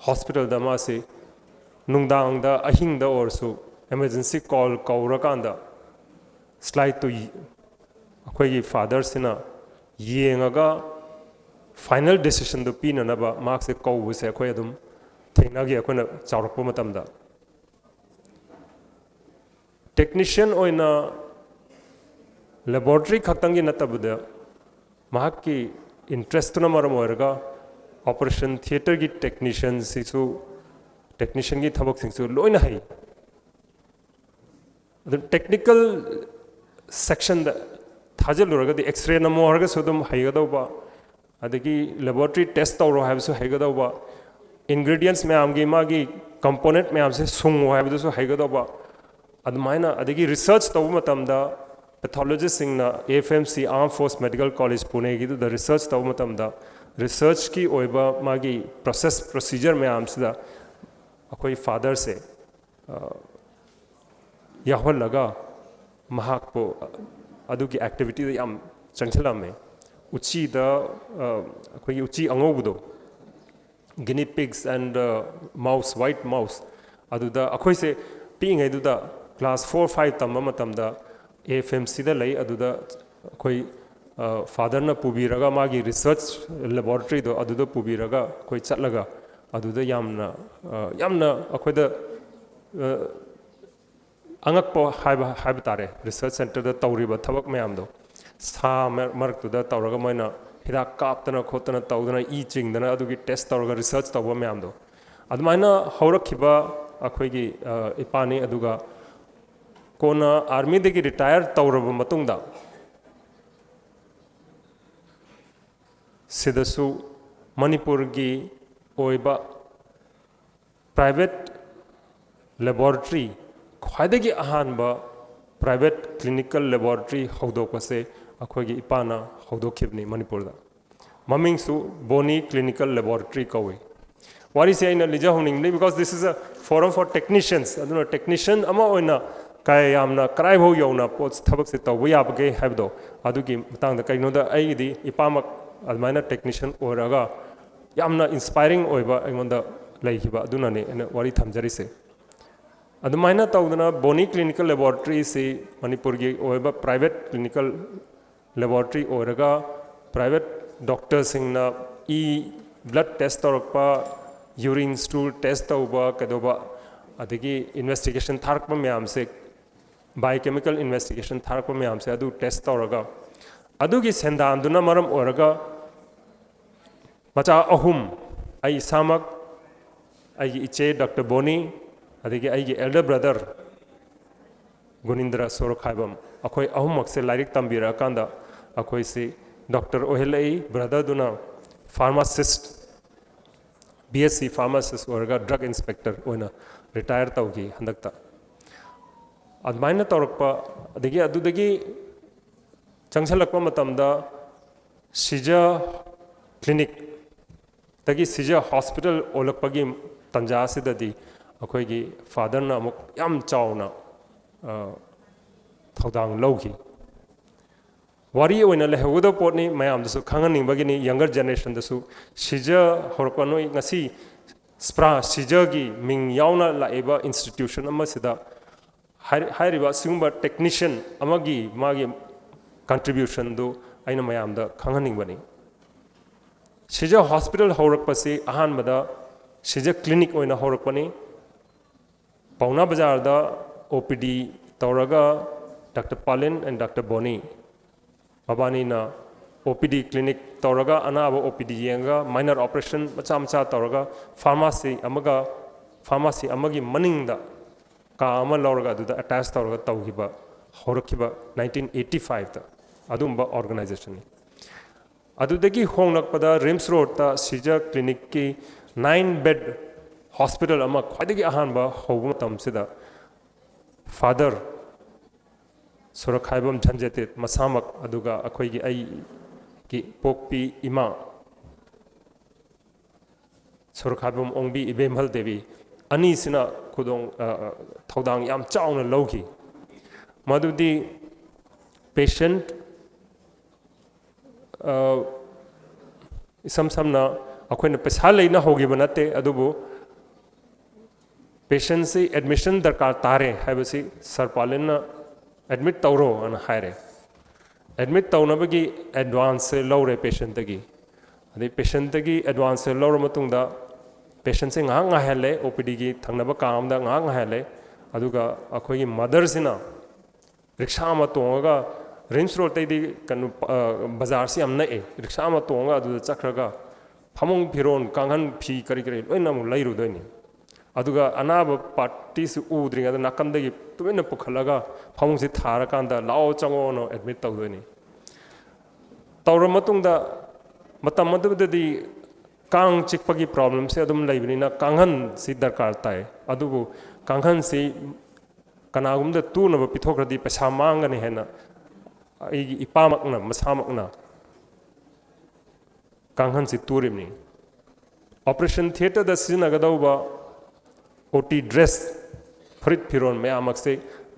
ꯍꯣꯁꯄꯤꯇꯥꯜꯗ ꯃꯥꯁꯤ ꯅꯨꯡꯗꯥꯡꯗ, ꯑꯍꯤꯡꯗ ꯑꯣꯏꯔꯁꯨ, ꯏꯃꯔꯖꯦꯟꯁꯤ ꯀꯣꯜ ꯀꯧꯔꯀꯥꯟꯗ ꯁ꯭ꯂꯥꯏꯗꯇꯨ ꯌ-, ꯑꯩꯈꯣꯏꯒꯤ ꯐꯥꯗꯔꯁꯤꯅ ꯌꯦꯡꯉꯒ ꯐꯥꯏꯅꯦꯜ ꯗꯤꯁꯤꯖꯟꯗꯨ ꯄꯤꯅꯅꯕ ꯃꯍꯥꯛꯁꯦ ꯀꯧꯕꯁꯦ ꯑꯩꯈꯣꯏ ꯑꯗꯨꯝ ꯊꯦꯡꯅꯈꯤ ꯑꯩꯈꯣꯏꯅ ꯆꯥꯎꯔꯛꯄ ꯃꯇꯝꯗ꯫ ꯇꯦꯛꯅꯤꯁꯤꯌꯟ ꯑꯣꯏꯅ ꯂꯦꯕꯣꯔꯦꯇꯔꯤ ꯈꯛꯇꯪꯒꯤ ꯅꯠꯇꯕꯗ, ꯃꯍꯥꯛꯀꯤ ꯏꯟꯇꯔꯦꯁꯇꯨꯅ ꯃꯔꯝ ꯑꯣꯏꯔꯒ ꯑꯣꯄꯔꯦꯁꯟ ꯊꯤꯌꯦꯇꯔꯒꯤ ꯇꯦꯛꯅꯤꯁꯤꯌꯟꯁꯤꯁꯨ ꯇꯦꯛꯅꯤꯁꯤꯌꯟꯒꯤ ꯊꯕꯛꯁꯤꯡꯁꯨ ꯂꯣꯏꯅ ꯍꯩ꯫ ꯑꯗꯨ ꯇꯦꯛꯅꯤꯀꯦꯜ ꯁꯦꯛꯁꯟꯗ ꯊꯥꯖꯤꯜꯂꯨꯔꯒꯗꯤ X-ray ꯅꯝꯃꯣ ꯍꯥꯏꯔꯒꯁꯨ ꯑꯗꯨꯝ ꯍꯩꯒꯗꯧꯕ, ꯑꯗꯒꯤ ꯂꯦꯕꯣꯔꯦꯇꯔꯤ ꯇꯦꯁ ꯇꯧꯔꯣ ꯍꯥꯏꯕꯁꯨ ꯍꯩꯒꯗꯧꯕ, ꯏꯟꯒ꯭ꯔꯤꯗꯤꯌꯦꯟꯁ ꯃꯌꯥꯝꯒꯤ ꯃꯥꯒꯤ ꯀꯝꯄꯣꯅꯦꯟꯠ ꯃꯌꯥꯝꯁꯦ ꯁꯨꯡꯉꯣ ꯍꯥꯏꯕꯗꯨꯁꯨ ꯍꯩꯒꯗꯧꯕ, ꯑꯗꯨꯃꯥꯏꯅ, ꯑꯗꯒꯤ ꯔꯤꯁꯔꯆ ꯇꯧꯕ ꯃꯇꯝꯗ ꯄꯦꯊꯣꯂꯣꯖꯤꯁꯁꯤꯡꯅ AFMC, Armed Force Medical College, ꯄꯨꯅꯦꯒꯤꯗꯨꯗ ꯔꯤꯁꯔꯆ ꯇꯧꯕ ꯃꯇꯝꯗ ꯔꯤꯁꯔꯆꯀꯤ ꯑꯣꯏꯕ ꯃꯥꯒꯤ ꯄ꯭ꯔꯣꯁꯦꯁ ꯄ꯭ꯔꯣꯁꯤꯖꯔ ꯃꯌꯥꯝꯁꯤꯗ ꯑꯩꯈꯣꯏ ꯐꯥꯗꯔꯁꯦ ꯌꯥꯎꯍꯜꯂꯒ ꯃꯍꯥꯛꯄꯨ ꯑꯗꯨꯒꯤ ꯑꯦꯛꯇꯤꯚꯤꯇꯤꯗ ꯌꯥꯝ ꯆꯪꯁꯤꯜꯂꯝꯃꯦ꯫ ꯎꯆꯤꯗ, ꯑ, ꯑꯩꯈꯣꯏꯒꯤ ꯎꯆꯤ ꯑꯉꯧꯕꯗꯣ, guinea pigs and mouse, white mouse, ꯑꯗꯨꯗ ꯑꯩꯈꯣꯏꯁꯦ ꯄꯤꯛꯏꯉꯩꯗꯨꯗ class four five ꯇꯝꯕ ꯃꯇꯝꯗ AFMCꯗ ꯂꯩ꯫ ꯑꯗꯨꯗ ꯑꯩꯈꯣꯏ, ꯑ, ꯐꯥꯗꯔꯅ ꯄꯨꯕꯤꯔꯒ ꯃꯥꯒꯤ ꯔꯤꯁꯔꯆ ꯂꯦꯕꯣꯔꯦꯇꯔꯤꯗꯣ ꯑꯗꯨꯗ ꯄꯨꯕꯤꯔꯒ ꯑꯩꯈꯣꯏ ꯆꯠꯂꯒ ꯑꯗꯨꯗ ꯌꯥꯝꯅ, ꯑ, ꯌꯥꯝꯅ ꯑꯩꯈꯣꯏꯗ, ꯑ, ꯑꯉꯛꯄ ꯍꯥꯏꯕ, ꯍꯥꯏꯕ ꯇꯥꯔꯦ, ꯔꯤꯁꯔꯆ ꯁꯦꯟꯇꯔꯗ ꯇꯧꯔꯤꯕ ꯊꯕꯛ ꯃꯌꯥꯝꯗꯣ꯫ ꯁꯥ ꯃꯔ-, ꯃꯔꯛꯇꯨꯗ ꯇꯧꯔꯒ ꯃꯣꯏꯅ ꯍꯤꯗꯥꯛ ꯀꯥꯞꯇꯅ ꯈꯣꯠꯇꯅ ꯇꯧꯗꯅ, ꯏ ꯆꯤꯡꯗꯅ, ꯑꯗꯨꯒꯤ ꯇꯦꯁ ꯇꯧꯔꯒ ꯔꯤꯁꯔꯆ ꯇꯧꯕ ꯃꯌꯥꯝꯗꯣ꯫ ꯑꯗꯨꯃꯥꯏꯅ ꯍꯧꯔꯛꯈꯤꯕ ꯑꯩꯈꯣꯏꯒꯤ, ꯑ, ꯏꯄꯥꯅꯤ꯫ ꯑꯗꯨꯒ ꯀꯣꯟꯅ ꯑꯥꯔꯃꯤꯗꯒꯤ ꯔꯤꯇꯥꯌꯔ ꯇꯧꯔꯕ ꯃꯇꯨꯡꯗ ꯁꯤꯗꯁꯨ ꯃꯅꯤꯄꯨꯔꯒꯤ ꯑꯣꯏꯕ ꯄ꯭ꯔꯥꯏꯚꯦꯠ ꯂꯦꯕꯣꯔꯦꯇꯔꯤ, ꯈ꯭ꯋꯥꯏꯗꯒꯤ ꯑꯍꯥꯟꯕ ꯄ꯭ꯔꯥꯏꯚꯦꯠ ꯀ꯭ꯂꯤꯅꯤꯀꯦꯜ ꯂꯦꯕꯣꯔꯦꯇꯔꯤ ꯍꯧꯗꯣꯛꯄꯁꯦ ꯑꯩꯈꯣꯏꯒꯤ ꯏꯄꯥꯅ ꯍꯧꯗꯣꯛꯈꯤꯕꯅꯤ ꯃꯅꯤꯄꯨꯔꯗ꯫ ꯃꯃꯤꯡꯁꯨ ꯕꯣꯅꯤ ꯀ꯭ꯂꯤꯅꯤꯀꯦꯜ ꯂꯦꯕꯣꯔꯦꯇꯔꯤ ꯀꯧꯏ꯫ ꯋꯥꯔꯤꯁꯦ ꯑꯩꯅ ꯂꯤꯖꯍꯧꯅꯤꯡꯕꯅꯤ, because this is a forum for technicians꯫ ꯑꯗꯨꯅ ꯇꯦꯛꯅꯤꯁꯤꯌꯟ ꯑꯃ ꯑꯣꯏꯅ ꯀꯌꯥ ꯌꯥꯝꯅ ꯀꯗꯥꯏꯐꯥꯎ ꯌꯧꯅ ꯄꯣꯠ, ꯊꯕꯛꯁꯦ ꯇꯧꯕ ꯌꯥꯕꯒꯦ ꯍꯥꯏꯕꯗꯣ ꯑꯗꯨꯒꯤ ꯃꯇꯥꯡꯗ꯫ ꯀꯩꯒꯤꯅꯣꯗ ꯑꯩꯒꯤꯗꯤ ꯏꯄꯥꯃꯛ ꯑꯗꯨꯃꯥꯏꯅ ꯇꯦꯛꯅꯤꯁꯤꯌꯟ ꯑꯣꯏꯔꯒ ꯌꯥꯝꯅ ꯏꯟꯁꯄꯥꯏꯔꯤꯡ ꯑꯣꯏꯕ ꯑꯩꯉꯣꯟꯗ ꯂꯩꯈꯤꯕ ꯑꯗꯨꯅꯅꯦ ꯑꯩꯅ ꯋꯥꯔꯤ ꯊꯝꯖꯔꯤꯁꯦ꯫ ꯑꯗꯨꯃꯥꯏꯅ ꯇꯧꯗꯅ ꯕꯣꯅꯤ ꯀ꯭ꯂꯤꯅꯤꯀꯦꯜ ꯂꯦꯕꯣꯔꯦꯇꯔꯤꯁꯤ ꯃꯅꯤꯄꯨꯔꯒꯤ ꯑꯣꯏꯕ ꯄ꯭ꯔꯥꯏꯚꯦꯠ ꯀ꯭ꯂꯤꯅꯤꯀꯦꯜ ꯂꯦꯕꯣꯔꯦꯇꯔꯤ ꯑꯣꯏꯔꯒ, ꯄ꯭ꯔꯥꯏꯚꯦꯠ ꯗꯣꯛꯇꯔꯁꯤꯡꯅ ꯏ, ꯕ꯭ꯂꯗ ꯇꯦꯁ ꯇꯧꯔꯛꯄ, ꯌꯨꯔꯤꯟ ꯁ꯭ꯇꯨꯜ ꯇꯦꯁ ꯇꯧꯕ, ꯀꯩꯗꯧꯕ, ꯑꯗꯒꯤ ꯏꯟꯚꯦꯁꯇꯤꯒꯦꯁꯟ ꯊꯥꯔꯛꯄ ꯃꯌꯥꯝꯁꯦ, ꯕꯥꯏꯑꯣꯀꯦꯃꯤꯀꯦꯜ ꯏꯟꯚꯦꯁꯇꯤꯒꯦꯁꯟ ꯊꯥꯔꯛꯄ ꯃꯌꯥꯝꯁꯦ ꯑꯗꯨ ꯇꯦꯁ ꯇꯧꯔꯒ, ꯑꯗꯨꯒꯤ ꯁꯦꯟꯗꯥꯟꯗꯨꯅ ꯃꯔꯝ ꯑꯣꯏꯔꯒ ꯃꯆꯥ ꯑꯍꯨꯝ, ꯑꯩ ꯏꯁꯥꯃꯛ, ꯑꯩꯒꯤ ꯏꯆꯦ ꯗꯣꯛꯇꯔ ꯕꯣꯅꯤ, ꯑꯗꯒꯤ ꯑꯩꯒꯤ ꯑꯦꯜꯗꯔ ꯕ꯭ꯔꯗꯔ ꯒꯨꯅꯤꯟꯗ꯭ꯔ ꯁꯣꯔꯣꯈꯥꯏꯕꯝ, ꯑꯩꯈꯣꯏ ꯑꯍꯨꯝꯃꯛꯁꯦ ꯂꯥꯏꯔꯤꯛ ꯇꯝꯕꯤꯔꯛꯑꯀꯥꯟꯗ ꯑꯩꯈꯣꯏꯁꯤ ꯗꯣꯛꯇꯔ ꯑꯣꯏꯍꯜꯂꯛꯏ꯫ ꯕ꯭ꯔꯗꯔꯗꯨꯅ pharmacist, B S C pharmacist ꯑꯣꯏꯔꯒ ꯗ꯭ꯔꯒ ꯏꯟꯁꯄꯦꯛꯇꯔ ꯑꯣꯏꯅ ꯔꯤꯇꯥꯌꯔ ꯇꯧꯈꯤ ꯍꯟꯗꯛꯇ꯫ ꯑꯗꯨꯃꯥꯏꯅ ꯇꯧꯔꯛꯄ, ꯑꯗꯒꯤ ꯑꯗꯨꯗꯒꯤ ꯆꯪꯁꯤꯜꯂꯛꯄ ꯃꯇꯝꯗ ꯁꯤꯖ ꯀ꯭ꯂꯤꯅꯤꯛꯇꯒꯤ ꯁꯤꯖ ꯍꯣꯁꯄꯤꯇꯥꯜ ꯑꯣꯜꯂꯛꯄꯒꯤ ꯇꯥꯟꯖꯥ ꯑꯁꯤꯗꯗꯤ ꯑꯩꯈꯣꯏꯒꯤ ꯐꯥꯗꯔꯅ ꯑꯃꯨꯛ ꯌꯥꯝ ꯆꯥꯎꯅ, ꯑ, ꯊꯧꯗꯥꯡ ꯂꯧꯈꯤ꯫ ꯋꯥꯔꯤ ꯑꯣꯏꯅ ꯂꯩꯍꯧꯒꯗꯕ ꯄꯣꯠꯅꯤ, ꯃꯌꯥꯝꯗꯁꯨ ꯈꯪꯍꯟꯅꯤꯡꯕꯒꯤꯅꯤ, ꯌꯪꯒꯔ ꯖꯦꯅꯦꯔꯦꯁꯟꯗꯁꯨ꯫ ꯁꯤꯖ ꯍꯧꯔꯛꯄ, ꯅꯣꯏ ꯉꯁꯤ ꯁ꯭ꯄ꯭ꯔꯥ ꯁꯤꯖꯒꯤ ꯃꯤꯡ ꯌꯥꯎꯅ ꯂꯥꯛꯏꯕ ꯏꯟꯁꯇꯤꯇ꯭ꯌꯨꯁꯟ ꯑꯃꯁꯤꯗ ꯍꯥꯏ-, ꯍꯥꯏꯔꯤꯕ ꯑꯁꯤꯒꯨꯝꯕ ꯇꯦꯛꯅꯤꯁꯤꯌꯟ ꯑꯃꯒꯤ ꯃꯥꯒꯤ ꯀꯟꯇ꯭ꯔꯤꯕ꯭ꯌꯨꯁꯟꯗꯨ ꯑꯩꯅ ꯃꯌꯥꯝꯗ ꯈꯪꯍꯟꯅꯤꯡꯕꯅꯤ꯫ ꯁꯤꯖ ꯍꯣꯁꯄꯤꯇꯥꯜ ꯍꯧꯔꯛꯄꯁꯤ ꯑꯍꯥꯟꯕꯗ ꯁꯤꯖ ꯀ꯭ꯂꯤꯅꯤꯛ ꯑꯣꯏꯅ ꯍꯧꯔꯛꯄꯅꯤ꯫ ꯄꯥꯎꯅꯥ ꯕꯖꯥꯔꯗ ꯑꯣ ꯄꯤ ꯗꯤ ꯇꯧꯔꯒ ꯗꯥꯛꯇꯔ ꯄꯥꯂꯤꯟ and ꯗꯥꯛꯇꯔ ꯕꯣꯅꯤ ꯃꯕꯥꯅꯤꯅ ꯑꯣ ꯄꯤ ꯗꯤ ꯀ꯭ꯂꯤꯅꯤꯛ ꯇꯧꯔꯒ ꯑꯅꯥꯕ ꯑꯣ ꯄꯤ ꯗꯤ ꯌꯦꯡꯉꯒ ꯃꯥꯏꯅꯔ ꯑꯣꯄꯔꯦꯁꯟ ꯃꯆꯥ ꯃꯆꯥ ꯇꯧꯔꯒ ꯐꯥꯔꯃꯥꯁꯤ ꯑꯃꯒ, ꯐꯥꯔꯃꯥꯁꯤ ꯑꯃꯒꯤ ꯃꯅꯤꯡꯗ ꯀꯥ ꯑꯃ ꯂꯧꯔꯒ ꯑꯗꯨꯗ ꯑꯦꯇꯦꯆ ꯇꯧꯔꯒ ꯇꯧꯈꯤꯕ, ꯍꯧꯔꯛꯈꯤꯕ ꯅꯥꯏꯟꯇꯤꯟ ꯑꯩꯠꯇꯤ ꯐꯥꯏꯚꯇ ꯑꯗꯨꯒꯨꯝꯕ ꯑꯣꯔꯒꯅꯥꯏꯖꯦꯁꯟꯅꯤ꯫ ꯑꯗꯨꯗꯒꯤ ꯍꯣꯡꯂꯛꯄꯗ ꯔꯤꯝꯁ ꯔꯣꯗꯇ ꯁꯤꯖ ꯀ꯭ꯂꯤꯅꯤꯛꯀꯤ ꯅꯥꯏꯟ ꯕꯦꯗ ꯍꯣꯁꯄꯤꯇꯥꯜ ꯑꯃ ꯈ꯭ꯋꯥꯏꯗꯒꯤ ꯑꯍꯥꯟꯕ ꯍꯧꯕ ꯃꯇꯝꯁꯤꯗ ꯐꯥꯗꯔ ꯁꯣꯔꯣꯛꯈꯥꯏꯕꯝ ꯙꯟꯖꯇꯤꯠ ꯃꯁꯥꯃꯛ, ꯑꯗꯨꯒ ꯑꯩꯈꯣꯏꯒꯤ ꯑꯩꯒꯤ ꯄꯣꯛꯄꯤ ꯏꯃꯥ ꯁꯣꯔꯣꯛꯈꯥꯏꯕꯝ ꯑꯣꯡꯕꯤ ꯏꯕꯦꯝꯍꯜ ꯗꯦꯕꯤ ꯑꯅꯤꯁꯤꯅ ꯈꯨꯗꯣꯡ, ꯑ, ꯑ, ꯊꯧꯗꯥꯡ ꯌꯥꯝ ꯆꯥꯎꯅ ꯂꯧꯈꯤ꯫ ꯃꯗꯨꯗꯤ ꯄꯦꯁꯦꯟꯠ, ꯑ, ꯏꯁꯝ ꯁꯝꯅ ꯑꯩꯈꯣꯏꯅ ꯄꯩꯁꯥ ꯂꯩꯅ ꯍꯧꯈꯤꯕ ꯅꯠꯇꯦ, ꯑꯗꯨꯕꯨ ꯄꯦꯁꯦꯟꯁꯤ ꯑꯦꯗꯃꯤꯁꯟ ꯗꯔꯀꯥꯔ ꯇꯥꯔꯦ ꯍꯥꯏꯕꯁꯤ ꯁꯥꯔ ꯄꯥꯂꯤꯟꯅ "ꯑꯦꯗꯃꯤꯠ ꯇꯧꯔꯣ" ꯑꯅ ꯍꯥꯏꯔꯦ꯫ ꯑꯦꯗꯃꯤꯠ ꯇꯧꯅꯕꯒꯤ ꯑꯦꯗꯚꯥꯟꯁꯁꯦ ꯂꯧꯔꯦ ꯄꯦꯁꯦꯟꯠꯇꯒꯤ꯫ ꯑꯗꯩ ꯄꯦꯁꯦꯟꯠꯇꯒꯤ ꯑꯦꯗꯚꯥꯟꯁꯁꯦ ꯂꯧꯔ ꯃꯇꯨꯡꯗ ꯄꯦꯁꯦꯟꯠꯁꯦ ꯉꯥꯏꯍꯥꯛ ꯉꯥꯏꯍꯜꯂꯦ, ꯑꯣ ꯄꯤ ꯗꯤꯒꯤ ꯊꯪꯅꯕ ꯀꯥ ꯑꯃꯗ ꯉꯥꯏꯍꯥꯛ ꯉꯥꯏꯍꯜꯂꯦ꯫ ꯑꯗꯨꯒ ꯑꯩꯈꯣꯏꯒꯤ ꯃꯗꯔꯁꯤꯅ ꯔꯤꯛꯁꯥ ꯑꯃ ꯇꯣꯡꯉꯒ, ꯔꯤꯝꯁ ꯔꯣꯗꯇꯩꯗꯤ ꯀꯩꯅꯣ, ꯑ, ꯕꯖꯥꯔꯁꯤ ꯌꯥꯝ ꯅꯛꯑꯦ, ꯔꯤꯛꯁꯥ ꯑꯃ ꯇꯣꯡꯉꯒ ꯑꯗꯨꯗ ꯆꯠꯈ꯭ꯔꯒ ꯐꯃꯨꯡ ꯐꯤꯔꯣꯟ, ꯀꯥꯡꯈꯟ, ꯐꯤ, ꯀꯔꯤ ꯀꯔꯤ ꯂꯣꯏꯅ ꯑꯃꯨꯛ ꯂꯩꯔꯨꯗꯣꯏꯅꯤ꯫ ꯑꯗꯨꯒ ꯑꯅꯥꯕ ꯄꯥꯔꯇꯤꯁꯤ ꯎꯗ꯭ꯔꯤꯉꯩꯗ ꯅꯥꯀꯟꯗꯒꯤ ꯇꯨꯃꯤꯟꯅ ꯄꯨꯈꯠꯂꯒ ꯐꯃꯨꯡꯁꯤ ꯊꯥꯔꯀꯥꯟꯗ "ꯂꯥꯛꯑꯣ, ꯆꯪꯉꯣꯅ" ꯑꯦꯗꯃꯤꯠ ꯇꯧꯗꯣꯏꯅꯤ꯫ ꯇꯧꯔ ꯃꯇꯨꯡꯗ, ꯃꯇꯝ ꯑꯗꯨꯗꯗꯤ ꯀꯥꯡ ꯆꯤꯛꯄꯒꯤ ꯄ꯭ꯔꯣꯕ꯭ꯂꯦꯝꯁꯦ ꯑꯗꯨꯝ ꯂꯩꯕꯅꯤꯅ ꯀꯥꯡꯈꯟꯁꯤ ꯗꯔꯀꯥꯔ ꯇꯥꯏ꯫ ꯑꯗꯨꯕꯨ ꯀꯥꯡꯈꯟꯁꯤ ꯀꯅꯥꯒꯨꯝꯕꯗ ꯇꯨꯅꯕ ꯄꯤꯊꯣꯛꯈ꯭ꯔꯗꯤ ꯄꯩꯁꯥ ꯃꯥꯡꯒꯅꯤ ꯍꯥꯏꯅ ꯑꯩꯒꯤ ꯏꯄꯥꯃꯛꯅ, ꯃꯁꯥꯃꯛꯅ ꯀꯥꯡꯈꯟꯁꯤ ꯇꯨꯔꯤꯕꯅꯤ꯫ ꯑꯣꯄꯔꯦꯁꯟ ꯊꯤꯌꯦꯇꯔꯗ ꯁꯤꯖꯤꯟꯅꯒꯗꯧꯕ ꯑꯣ ꯇꯤ ꯗ꯭ꯔꯦꯁ, ꯐꯨꯔꯤꯠ ꯐꯤꯔꯣꯜ ꯃꯌꯥꯝꯃꯛꯁꯦ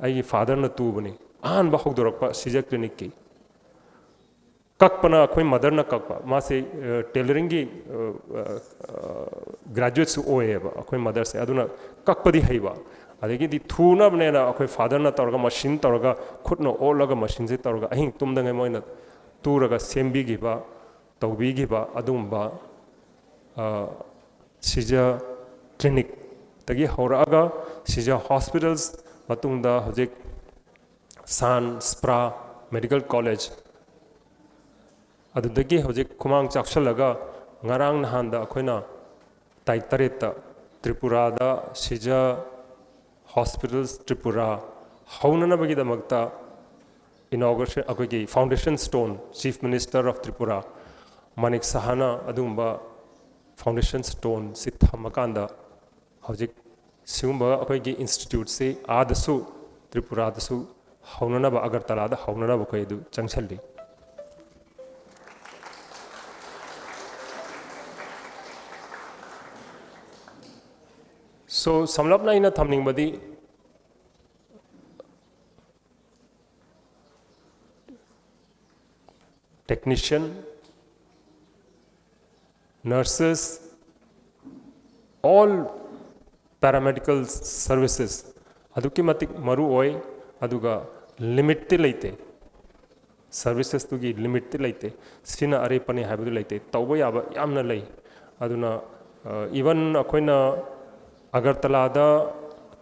ꯑꯩꯒꯤ ꯐꯥꯗꯔꯅ ꯇꯨꯕꯅꯤ꯫ ꯑꯍꯥꯟꯕ ꯍꯧꯗꯣꯔꯛꯄ ꯁꯤꯖ ꯀ꯭ꯂꯤꯅꯤꯛꯀꯤ꯫ ꯀꯛꯄꯅ ꯑꯩꯈꯣꯏ ꯃꯗꯔꯅ ꯀꯛꯄ꯫ ꯃꯥꯁꯦ, ꯑ, ꯇꯦꯂꯔꯤꯡꯒꯤ, ꯑ, ꯑ, ꯑ, ꯒ꯭ꯔꯦꯖꯨꯋꯦꯠꯁꯨ ꯑꯣꯏꯌꯦꯕ ꯑꯩꯈꯣꯏ ꯃꯗꯔꯁꯦ꯫ ꯑꯗꯨꯅ ꯀꯛꯄꯗꯤ ꯍꯩꯕ꯫ ꯑꯗꯒꯤꯗꯤ ꯊꯨꯅꯕꯅꯦꯅ ꯑꯩꯈꯣꯏ ꯐꯥꯗꯔꯅ ꯇꯧꯔꯒ, ꯃꯁꯤꯟ ꯇꯧꯔꯒ, ꯈꯨꯠꯅ ꯑꯣꯠꯂꯒ, ꯃꯁꯤꯟꯁꯦ ꯇꯧꯔꯒ, ꯑꯍꯤꯡ ꯇꯨꯝꯗꯉꯩ ꯃꯣꯏꯅ ꯇꯨꯔꯒ ꯁꯦꯝꯕꯤꯈꯤꯕ, ꯇꯧꯕꯤꯈꯤꯕ ꯑꯗꯨꯒꯨꯝꯕ, ꯑ, ꯁꯤꯖ ꯀ꯭ꯂꯤꯅꯤꯛꯇꯒꯤ ꯍꯧꯔꯛꯑꯒ ꯁꯤꯖ ꯍꯣꯁꯄꯤꯇꯥꯜꯁ, ꯃꯇꯨꯡꯗ ꯍꯧꯖꯤꯛ ꯁꯥꯟ ꯁ꯭ꯄ꯭ꯔꯥ ꯃꯦꯗꯤꯀꯦꯜ ꯀꯣꯂꯦꯖ, ꯑꯗꯨꯗꯒꯤ ꯍꯧꯖꯤꯛ ꯈꯨꯃꯥꯡ ꯆꯥꯎꯁꯜꯂꯒ ꯉꯔꯥꯡ ꯅꯍꯥꯟꯗ ꯑꯩꯈꯣꯏꯅ ꯇꯥꯔꯤꯛ ꯇꯔꯦꯠꯇ ꯇ꯭ꯔꯤꯄꯨꯔꯥꯗ ꯁꯤꯖ ꯍꯣꯁꯄꯤꯇꯥꯜꯁ ꯇ꯭ꯔꯤꯄꯨꯔꯥ ꯍꯧꯅꯅꯕꯒꯤꯗꯃꯛꯇ ꯏꯅꯣꯒ꯭ꯔꯦꯁꯟ, ꯑꯩꯈꯣꯏꯒꯤ foundation stone, Chief Minister of Tripura Manik ꯁꯍꯥꯅ ꯑꯗꯨꯒꯨꯝꯕ foundation stoneꯁꯤ ꯊꯝꯃꯀꯥꯟꯗ ꯍꯧꯖꯤꯛ ꯁꯤꯒꯨꯝꯕ ꯑꯩꯈꯣꯏꯒꯤ ꯏꯟꯁꯇꯤꯇ꯭ꯌꯨꯠꯁꯤ ꯑꯥꯗꯁꯨ, ꯇ꯭ꯔꯤꯄꯨꯔꯥꯗꯁꯨ ꯍꯧꯅꯅꯕ, ꯑꯒꯔꯇꯂꯥꯗ ꯍꯧꯅꯅꯕ ꯑꯩꯈꯣꯏ ꯑꯗꯨ ꯆꯪꯁꯜꯂꯤ꯫ So, ꯁꯝꯂꯞꯅ ꯑꯩꯅ ꯊꯝꯅꯤꯡꯕꯗꯤ, technician, nurses, all paramedical services ꯑꯗꯨꯛꯀꯤ ꯃꯇꯤꯛ ꯃꯔꯨ ꯑꯣꯏ꯫ ꯑꯗꯨꯒ ꯂꯤꯃꯤꯠꯇꯤ ꯂꯩꯇꯦ, ꯁꯔꯚꯤꯁꯦꯁꯇꯨꯒꯤ ꯂꯤꯃꯤꯠꯇꯤ ꯂꯩꯇꯦ꯫ ꯁꯤꯅ ꯑꯔꯦꯞꯄꯅꯤ ꯍꯥꯏꯕꯗꯨ ꯂꯩꯇꯦ, ꯇꯧꯕ ꯌꯥꯕ ꯌꯥꯝꯅ ꯂꯩ꯫ ꯑꯗꯨꯅ, ꯑ, even ꯑꯩꯈꯣꯏꯅ ꯑꯒꯔꯇꯂꯥꯗ,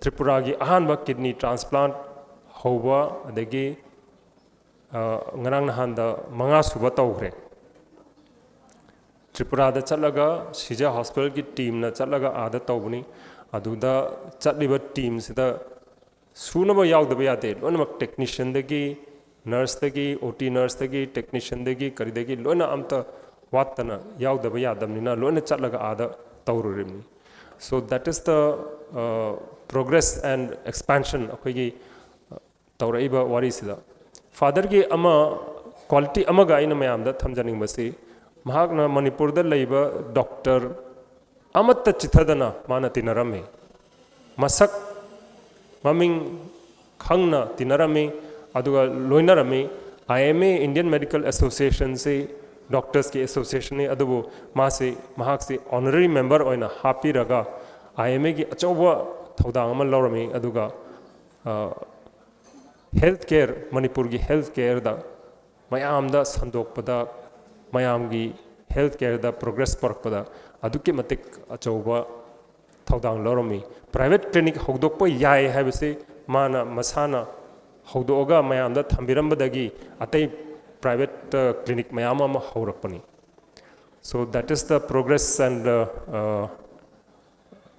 ꯇ꯭ꯔꯤꯄꯨꯔꯥꯒꯤ ꯑꯍꯥꯟꯕ ꯀꯤꯗꯅꯤ ꯇ꯭ꯔꯥꯟꯁꯄ꯭ꯂꯥꯟꯠ ꯍꯧꯕ, ꯑꯗꯒꯤ, ꯑ, ꯉꯔꯥꯡ ꯅꯍꯥꯟꯗ ꯃꯉꯥ ꯁꯨꯕ ꯇꯧꯈ꯭ꯔꯦ꯫ ꯇ꯭ꯔꯤꯄꯨꯔꯥꯗ ꯆꯠꯂꯒ ꯁꯤꯖꯥ ꯍꯣꯁꯄꯤꯇꯥꯜꯒꯤ ꯇꯤꯝꯅ ꯆꯠꯂꯒ ꯑꯥꯗ ꯇꯧꯕꯅꯤ꯫ ꯑꯗꯨꯗ ꯆꯠꯂꯤꯕ ꯇꯤꯝꯁꯤꯗ ꯁꯨꯅꯕ ꯌꯥꯎꯗꯕ ꯌꯥꯗꯦ꯫ ꯂꯣꯏꯅꯃꯛ ꯇꯦꯛꯅꯤꯁꯤꯌꯟꯗꯒꯤ, ꯅꯔꯁꯇꯒꯤ, ꯑꯣ ꯇꯤ ꯅꯔꯁꯇꯒꯤ, ꯇꯦꯛꯅꯤꯁꯤꯌꯟꯗꯒꯤ, ꯀꯔꯤꯗꯒꯤ ꯂꯣꯏꯅ ꯑꯝꯇ ꯋꯥꯠꯇꯅ ꯌꯥꯎꯗꯕ ꯌꯥꯗꯕꯅꯤꯅ ꯂꯣꯏꯅ ꯆꯠꯂꯒ ꯑꯥꯗ ꯇꯧꯔꯨꯔꯤꯕꯅꯤ꯫ So that is the progress and expansion ꯑꯩꯈꯣꯏꯒꯤ ꯇꯧꯔꯛꯏꯕ ꯋꯥꯔꯤꯁꯤꯗ꯫ ꯐꯥꯗꯔꯒꯤ ꯑꯃ ꯀ꯭ꯋꯥꯂꯤꯇꯤ ꯑꯃꯒ ꯑꯩꯅ ꯃꯌꯥꯝꯗ ꯊꯝꯖꯅꯤꯡꯕꯁꯤ, ꯃꯍꯥꯛꯅ ꯃꯅꯤꯄꯨꯔꯗ ꯂꯩꯕ ꯗꯣꯛꯇꯔ ꯑꯃꯠꯇ ꯆꯤꯊꯗꯅ ꯃꯥꯅ ꯇꯤꯟꯅꯔꯝꯃꯤ꯫ ꯃꯁꯛ ꯃꯃꯤꯡ ꯈꯪꯅ ꯇꯤꯟꯅꯔꯝꯃꯤ꯫ ꯑꯗꯨꯒ ꯂꯣꯏꯅꯔꯝꯃꯤ꯫ ꯑꯥꯏ ꯑꯦꯝ ꯑꯦ, ꯏꯟꯗꯤꯌꯟ ꯃꯦꯗꯤꯀꯦꯜ ꯑꯦꯁꯣꯁꯤꯌꯦꯁꯟꯁꯤ ꯗꯣꯛꯇꯔꯁꯀꯤ ꯑꯦꯁꯣꯁꯤꯌꯦꯁꯟꯅꯤ, ꯑꯗꯨꯕꯨ ꯃꯥꯁꯤ, ꯃꯍꯥꯛꯁꯤ ꯑꯣꯅꯔꯔꯤ ꯃꯦꯝꯕꯔ ꯑꯣꯏꯅ ꯍꯥꯞꯄꯤꯔꯒ ꯑꯥꯏ ꯑꯦꯝ ꯑꯦꯒꯤ ꯑꯆꯧꯕ ꯊꯧꯗꯥꯡ ꯑꯃ ꯂꯧꯔꯝꯃꯤ꯫ ꯑꯗꯨꯒ ꯍꯦꯜꯊ ꯀꯦꯌꯔ, ꯃꯅꯤꯄꯨꯔꯒꯤ ꯍꯦꯜꯊ ꯀꯦꯌꯔꯗ ꯃꯌꯥꯝꯗ ꯁꯟꯗꯣꯛꯄꯗ, ꯃꯌꯥꯝꯒꯤ ꯍꯦꯜꯊ ꯀꯦꯌꯔꯗ ꯄ꯭ꯔꯣꯒ꯭ꯔꯦꯁ ꯄꯨꯔꯛꯄꯗ ꯑꯗꯨꯛꯀꯤ ꯃꯇꯤꯛ ꯑꯆꯧꯕ ꯊꯧꯗꯥꯡ ꯂꯧꯔꯝꯃꯤ꯫ ꯄ꯭ꯔꯥꯏꯚꯦꯠ ꯀ꯭ꯂꯤꯅꯤꯛ ꯍꯧꯗꯣꯛꯄ ꯌꯥꯏ ꯍꯥꯏꯕꯁꯤ ꯃꯥꯅ ꯃꯁꯥꯅ ꯍꯧꯗꯣꯛꯑꯒ ꯃꯌꯥꯝꯗ ꯊꯝꯕꯤꯔꯝꯕꯗꯒꯤ ꯑꯇꯩ ꯄ꯭ꯔꯥꯏꯚꯦꯠ ꯀ꯭ꯂꯤꯅꯤꯛ ꯃꯌꯥꯝ ꯑꯃ ꯍꯧꯔꯛꯄꯅꯤ꯫ So that is the progress and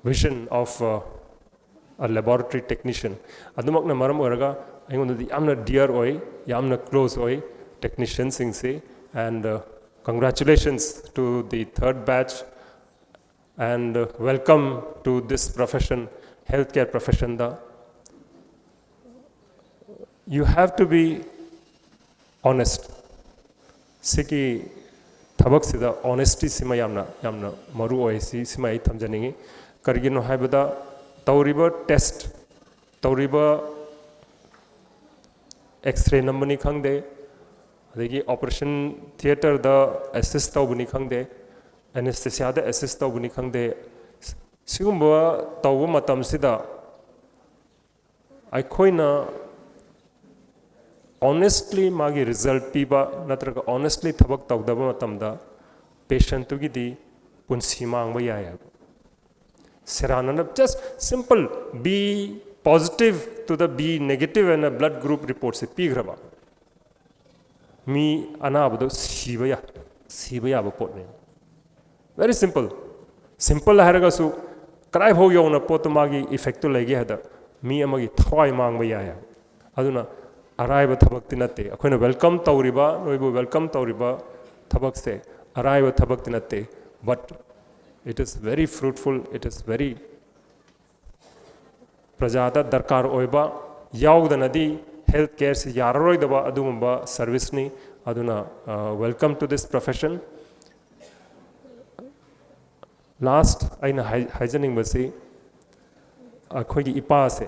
vision of a laboratory technician. ꯑꯗꯨꯃꯛꯅ ꯃꯔꯝ ꯑꯣꯏꯔꯒ ꯑꯩꯉꯣꯟꯗꯗꯤ ꯌꯥꯝꯅ ꯗꯤꯌꯔ ꯑꯣꯏ, ꯌꯥꯝꯅ ꯀ꯭ꯂꯣꯖ ꯑꯣꯏ ꯇꯦꯛꯅꯤꯁꯤꯌꯟꯁꯤꯡꯁꯤ꯫ And congratulations to the third batch and welcome to this profession, healthcare professionꯗ꯫ You have to be honest. ꯁꯤꯒꯤ ꯊꯕꯛꯁꯤꯗ ꯑꯣꯅꯦꯁꯇꯤ ꯁꯤꯃ ꯌꯥꯝꯅ, ꯌꯥꯝꯅ ꯃꯔꯨ ꯑꯣꯏ꯫ ꯁꯤ, ꯁꯤꯃ ꯑꯩ ꯊꯝꯖꯅꯤꯡꯉꯤ꯫ ꯀꯔꯤꯒꯤꯅꯣ ꯍꯥꯏꯕꯗ ꯇꯧꯔꯤꯕ ꯇꯦꯁ, ꯇꯧꯔꯤꯕ ꯑꯦꯛꯁꯔꯦ ꯅꯝꯕꯅꯤ ꯈꯪꯗꯦ, ꯑꯗꯒꯤ ꯑꯣꯄꯔꯦꯁꯟ ꯊꯤꯌꯦꯇꯔꯗ ꯑꯦꯁꯤꯁ ꯇꯧꯕꯅꯤ ꯈꯪꯗꯦ, ꯑꯦꯅꯦꯁꯊꯦꯁꯤꯌꯥꯗ ꯑꯦꯁꯤꯁ ꯇꯧꯕꯅꯤ ꯈꯪꯗꯦ, ꯁꯤꯒꯨꯝꯕ ꯇꯧꯕ ꯃꯇꯝꯁꯤꯗ ꯑꯩꯈꯣꯏꯅ ꯑꯣꯅꯦꯁꯂꯤ ꯃꯥꯒꯤ ꯔꯤꯖꯜꯠ ꯄꯤꯕ ꯅꯠꯇ꯭ꯔꯒ ꯑꯣꯅꯦꯁꯂꯤ ꯊꯕꯛ ꯇꯧꯗꯕ ꯃꯇꯝꯗ ꯄꯦꯁꯦꯟꯠꯇꯨꯒꯤꯗꯤ ꯄꯨꯟꯁꯤ ꯃꯥꯡꯕ ꯌꯥꯏ ꯍꯥꯏꯕ꯫ ꯁꯦꯔꯥꯟꯅꯅ, just simple, B positive to the B negative and a blood group reportꯁꯦ ꯄꯤꯈ꯭ꯔꯕ, ꯃꯤ ꯑꯅꯥꯕꯗꯣ ꯁꯤꯕ ꯌꯥ-, ꯁꯤꯕ ꯌꯥꯕ ꯄꯣꯠꯅꯦ꯫ Very simple. Simple ꯍꯥꯏꯔꯒꯁꯨ ꯀꯗꯥꯏꯐꯥꯎ ꯌꯧꯅ ꯄꯣꯠꯇꯨ ꯃꯥꯒꯤ effectꯇꯨ ꯂꯩꯒꯦ ꯍꯥꯏꯗ ꯃꯤ ꯑꯃꯒꯤ ꯊꯋꯥꯏ ꯃꯥꯡꯕ ꯌꯥꯏ ꯍꯥꯏꯕ꯫ ꯑꯗꯨꯅ ꯑꯔꯥꯏꯕ ꯊꯕꯛꯇꯤ ꯅꯠꯇꯦ꯫ ꯑꯩꯈꯣꯏꯅ welcome ꯇꯧꯔꯤꯕ, ꯅꯣꯏꯕꯨ welcome ꯇꯧꯔꯤꯕ ꯊꯕꯛꯁꯦ ꯑꯔꯥꯏꯕ ꯊꯕꯛꯇꯤ ꯅꯠꯇꯦ, but it is very fruitful, it is very ꯄ꯭ꯔꯖꯥꯗ ꯗꯔꯀꯥꯔ ꯑꯣꯏꯕ, ꯌꯥꯎꯗꯅꯗꯤ health careꯁꯤ ꯌꯥꯔꯔꯣꯏꯗꯕ ꯑꯗꯨꯒꯨꯝꯕ serviceꯅꯤ꯫ ꯑꯗꯨꯅ, uh, welcome to this profession. Last ꯑꯩꯅ ꯍꯥꯏ-, ꯍꯥꯏꯖꯅꯤꯡꯕꯁꯤ ꯑꯩꯈꯣꯏꯒꯤ ꯏꯄꯥꯁꯦ,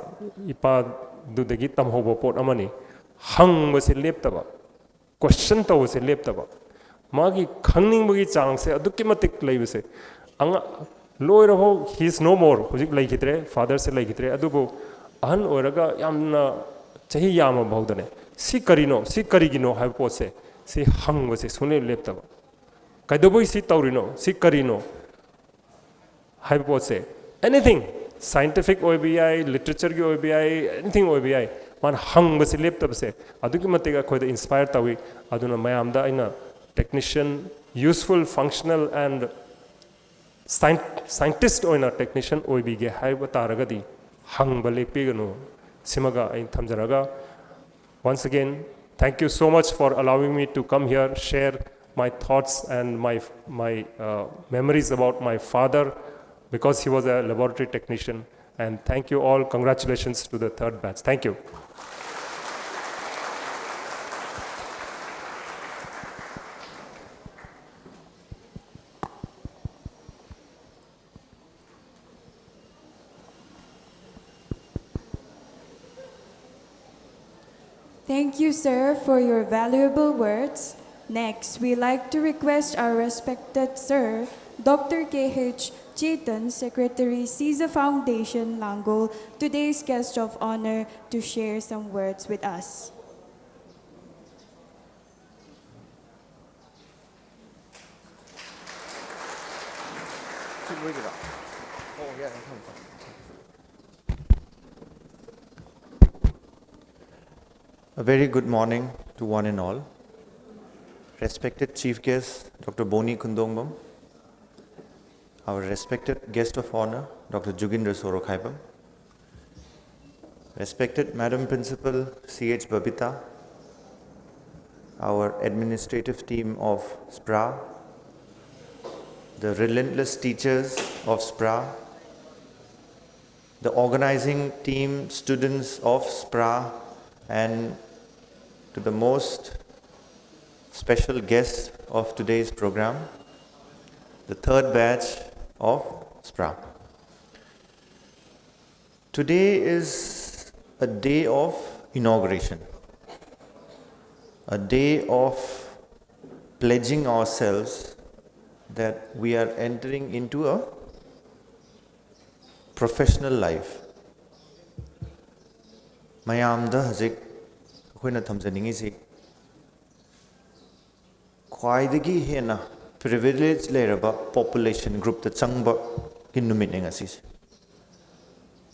ꯏꯄꯥꯗꯨꯗꯒꯤ ꯇꯝꯍꯧꯕ ꯄꯣꯠ ꯑꯃꯅꯤ꯫ ꯍꯪꯕꯁꯦ ꯂꯦꯞꯇꯕ, question ꯇꯧꯕꯁꯦ ꯂꯦꯞꯇꯕ, ꯃꯥꯒꯤ ꯈꯪꯅꯤꯡꯕꯒꯤ ꯆꯥꯡꯁꯦ ꯑꯗꯨꯛꯀꯤ ꯃꯇꯤꯛ ꯂꯩꯕꯁꯦ꯫ ꯑꯉꯥꯡ ꯂꯣꯏꯔꯐꯥꯎ, he is no more, ꯍꯧꯖꯤꯛ ꯂꯩꯈꯤꯗ꯭ꯔꯦ, fatherꯁꯦ ꯂꯩꯈꯤꯗ꯭ꯔꯦ, ꯑꯗꯨꯕꯨ ꯑꯍꯟ ꯑꯣꯏꯔꯒ ꯌꯥꯝꯅ ꯆꯍꯤ ꯌꯥꯝꯃ ꯐꯥꯎꯗꯅꯦ, "ꯁꯤ ꯀꯔꯤꯅꯣ, ꯁꯤ ꯀꯔꯤꯒꯤꯅꯣ?" ꯍꯥꯏꯕ ꯄꯣꯠꯁꯦ, ꯁꯤ ꯍꯪꯕꯁꯦ ꯁꯨꯡꯂꯦꯞ ꯂꯦꯞꯇꯕ꯫ "ꯀꯩꯗꯧꯕꯩ ꯁꯤ ꯇꯧꯔꯤꯅꯣ? ꯁꯤ ꯀꯔꯤꯅꯣ?" ꯍꯥꯏꯕ ꯄꯣꯠꯁꯦ, anything, scientific ꯑꯣꯏꯕ ꯌꯥꯏ, literature ꯒꯤ ꯑꯣꯏꯕ ꯌꯥꯏ, anything ꯑꯣꯏꯕ ꯌꯥꯏ, ꯃꯥꯅ ꯍꯪꯕꯁꯦ ꯂꯦꯞꯇꯕꯁꯦ ꯑꯗꯨꯛꯀꯤ ꯃꯇꯤꯛ ꯑꯩꯈꯣꯏꯗ inspire ꯇꯧꯏ꯫ ꯑꯗꯨꯅ ꯃꯌꯥꯝꯗ ꯑꯩꯅ technician, useful, functional and scien-, scientist ꯑꯣꯏꯅ technician ꯑꯣꯏꯕꯤꯒꯦ ꯍꯥꯏꯕ ꯇꯥꯔꯒꯗꯤ ꯍꯪꯕ ꯂꯦꯞꯄꯤꯒꯅꯨ꯫ ꯁꯤꯃꯒ ꯑꯩ ꯊꯝꯖꯔꯒ, once again, thank you so much for allowing me to come here, share my thoughts and my, my, uh, memories about my father, because he was a laboratory technician. And thank you all. Congratulations to the third batch. Thank you. Thank you, sir, for your valuable words. Next, we like to request our respected sir, Doctor K H Chetan, Secretary, CISA Foundation, Langol, today's guest of honor, to share some words with us. A very good morning to one and all. Respected Chief Guest, Doctor Boni Khundongmam, Our respected guest of honor, Doctor Jugindra Sorokhaibam, respected Madam Principal C H Babita, our administrative team of SPRA, the relentless teachers of SPRA, the organizing team, students of SPRA, and to the most special guest of today's program, the third batch of SPRA. Today is a day of inauguration, a day of pledging ourselves that we are entering into a professional life. ꯃꯌꯥꯝꯗ ꯍꯧꯖꯤꯛ ꯑꯩꯈꯣꯏꯅ ꯊꯝꯖꯅꯤꯡꯉꯤꯁꯤ, ꯈ꯭ꯋꯥꯏꯗꯒꯤ ꯍꯦꯟꯅ privilege ꯂꯩꯔꯕ population groupꯇ ꯆꯪꯕꯒꯤ ꯅꯨꯃꯤꯠꯅꯦ ꯉꯁꯤꯁꯦ꯫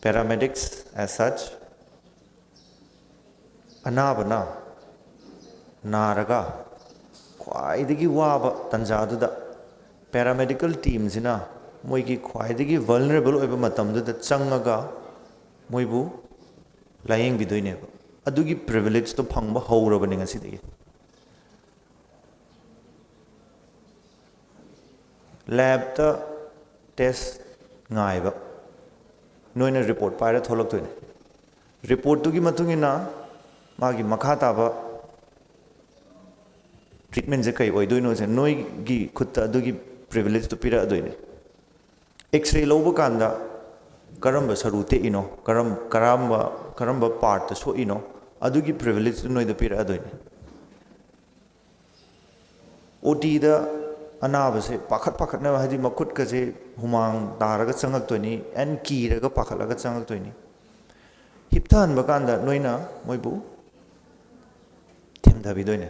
Paramedics as such, ꯑꯅꯥꯕꯅ ꯅꯥꯔꯒ ꯈ꯭ꯋꯥꯏꯗꯒꯤ ꯋꯥꯕ ꯇꯥꯟꯖꯥꯗꯨꯗ paramedical teamꯁꯤꯅ ꯃꯣꯏꯒꯤ ꯈ꯭ꯋꯥꯏꯗꯒꯤ vulnerable ꯑꯣꯏꯕ ꯃꯇꯝꯗꯨꯗ ꯆꯪꯉꯒ ꯃꯣꯏꯕꯨ ꯂꯥꯌꯦꯡꯕꯤꯗꯣꯏꯅꯦꯕ꯫ ꯑꯗꯨꯒꯤ privilegeꯇꯣ ꯐꯪꯕ ꯍꯧꯔꯕꯅꯦ ꯉꯁꯤꯗꯒꯤ꯫ Labꯇ test ꯉꯥꯏꯕ, ꯅꯣꯏꯅ report ꯄꯥꯏꯔ ꯊꯣꯛꯂꯛꯇꯣꯏꯅꯦ꯫ Reportꯇꯨꯒꯤ ꯃꯇꯨꯡ ꯏꯟꯅ ꯃꯥꯒꯤ ꯃꯈꯥ ꯇꯥꯕ treatmentꯁꯦ ꯀꯩ ꯑꯣꯏꯗꯣꯏꯅꯣꯁꯦ ꯅꯣꯏꯒꯤ ꯈꯨꯠꯇ ꯑꯗꯨꯒꯤ privilegeꯇꯨ ꯄꯤꯔꯛꯑꯗꯣꯏꯅꯦ꯫ X-ray ꯂꯧꯕ ꯀꯥꯟꯗ ꯀꯔꯝꯕ ꯁꯔꯨ ꯇꯦꯛꯏꯅꯣ, ꯀꯔꯝ-, ꯀꯔꯝꯕ, ꯀꯔꯝꯕ partꯇ ꯁꯣꯛꯏꯅꯣ, ꯑꯗꯨꯒꯤ privilegeꯇꯨ ꯅꯣꯏꯗ ꯄꯤꯔꯛꯑꯗꯣꯏꯅꯦ꯫ OTꯗ ꯑꯅꯥꯕꯁꯦ ꯄꯥꯈꯠ ꯄꯥꯈꯠꯅ, ꯍꯥꯏꯗꯤ ꯃꯈꯨꯠꯀꯁꯦ ꯍꯨꯃꯥꯡ ꯇꯥꯔꯒ ꯆꯪꯉꯛꯇꯣꯏꯅꯤ, and ꯀꯤꯔꯒ ꯄꯥꯈꯠꯂꯒ ꯆꯪꯉꯛꯇꯣꯏꯅꯤ꯫ ꯍꯤꯞꯊꯍꯟꯕ ꯀꯥꯟꯗ ꯅꯣꯏꯅ ꯃꯣꯏꯕꯨ ꯊꯦꯝꯊꯕꯤꯗꯣꯏꯅꯦ꯫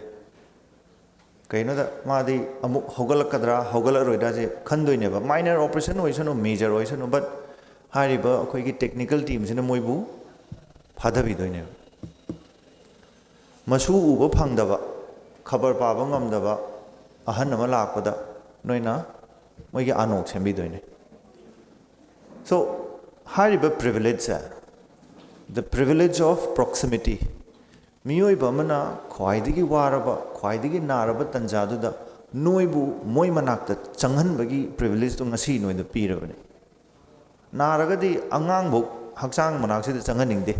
ꯀꯩꯅꯣꯗ ꯃꯥꯗꯤ ꯑꯃꯨꯛ ꯍꯧꯒꯠꯂꯛꯀꯗ꯭ꯔꯥ ꯍꯧꯒꯠꯂꯛꯑꯔꯣꯏꯗ꯭ꯔꯥꯁꯦ ꯈꯟꯗꯣꯏꯅꯦꯕ꯫ Minor operation ꯑꯣꯏꯁꯅꯨ, major ꯑꯣꯏꯁꯅꯨ, but ꯍꯥꯏꯔꯤꯕ ꯑꯩꯈꯣꯏꯒꯤ technical teamꯁꯤꯅ ꯃꯣꯏꯕꯨ ꯐꯥꯊꯕꯤꯗꯣꯏꯅꯦꯕ꯫ ꯃꯁꯨ ꯎꯕ ꯐꯪꯗꯕ, ꯈꯕꯔ ꯄꯥꯕ ꯉꯝꯗꯕ ꯑꯍꯟ ꯑꯃ ꯂꯥꯛꯄꯗ ꯅꯣꯏꯅ ꯃꯣꯏꯒꯤ ꯑꯥꯅꯣꯛ ꯁꯦꯝꯕꯤꯗꯣꯏꯅꯦ꯫ So ꯍꯥꯏꯔꯤꯕ privilege say, the privilege of proximity, ꯃꯤꯑꯣꯏꯕ ꯑꯃꯅ ꯈ꯭ꯋꯥꯏꯗꯒꯤ ꯋꯥꯔꯕ, ꯈ꯭ꯋꯥꯏꯗꯒꯤ ꯅꯥꯔꯕ ꯇꯟꯖꯥꯗꯨꯗ ꯅꯣꯏꯕꯨ ꯃꯣꯏ ꯃꯅꯥꯛꯇ ꯆꯪꯍꯟꯕꯒꯤ privilege ꯇꯣ ꯉꯁꯤ ꯅꯣꯏꯗ ꯄꯤꯔꯕꯅꯤ꯫ ꯅꯥꯔꯒꯗꯤ ꯑꯉꯥꯡꯐꯧ ꯍꯛꯆꯥꯡ ꯃꯅꯥꯛꯁꯤꯗ ꯆꯪꯍꯟꯅꯤꯡꯗꯦ,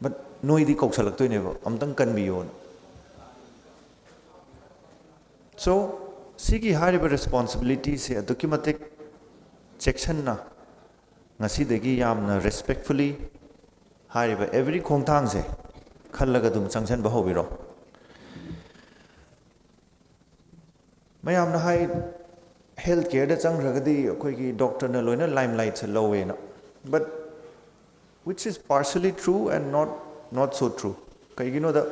but ꯅꯣꯏꯗꯤ ꯀꯧꯁꯜꯂꯛꯇꯣꯏꯅꯦꯕ, "ꯑꯝꯇꯪ ꯀꯟꯕꯤꯌꯣꯅ"꯫ So ꯁꯤꯒꯤ ꯍꯥꯏꯔꯤꯕ responsibility ꯁꯦ ꯑꯗꯨꯛꯀꯤ ꯃꯇꯤꯛ ꯆꯦꯛꯁꯤꯟꯅ, ꯉꯁꯤꯗꯒꯤ ꯌꯥꯝꯅ respectfully ꯍꯥꯏꯔꯤꯕ every ꯈꯣꯡꯊꯥꯡꯁꯦ ꯈꯜꯂꯒ ꯑꯗꯨꯝ ꯆꯪꯁꯤꯟꯕ ꯍꯧꯕꯤꯔꯣ꯫ ꯃꯌꯥꯝꯅ ꯍꯥꯏ, health care ꯗ ꯆꯪꯈ꯭ꯔꯒꯗꯤ ꯑꯩꯈꯣꯏꯒꯤ doctor ꯅ ꯂꯣꯏꯅ limelight say ꯂꯧꯋꯦꯅ, but which is partially true and not, not so true꯫ ꯀꯩꯒꯤꯅꯣꯗ,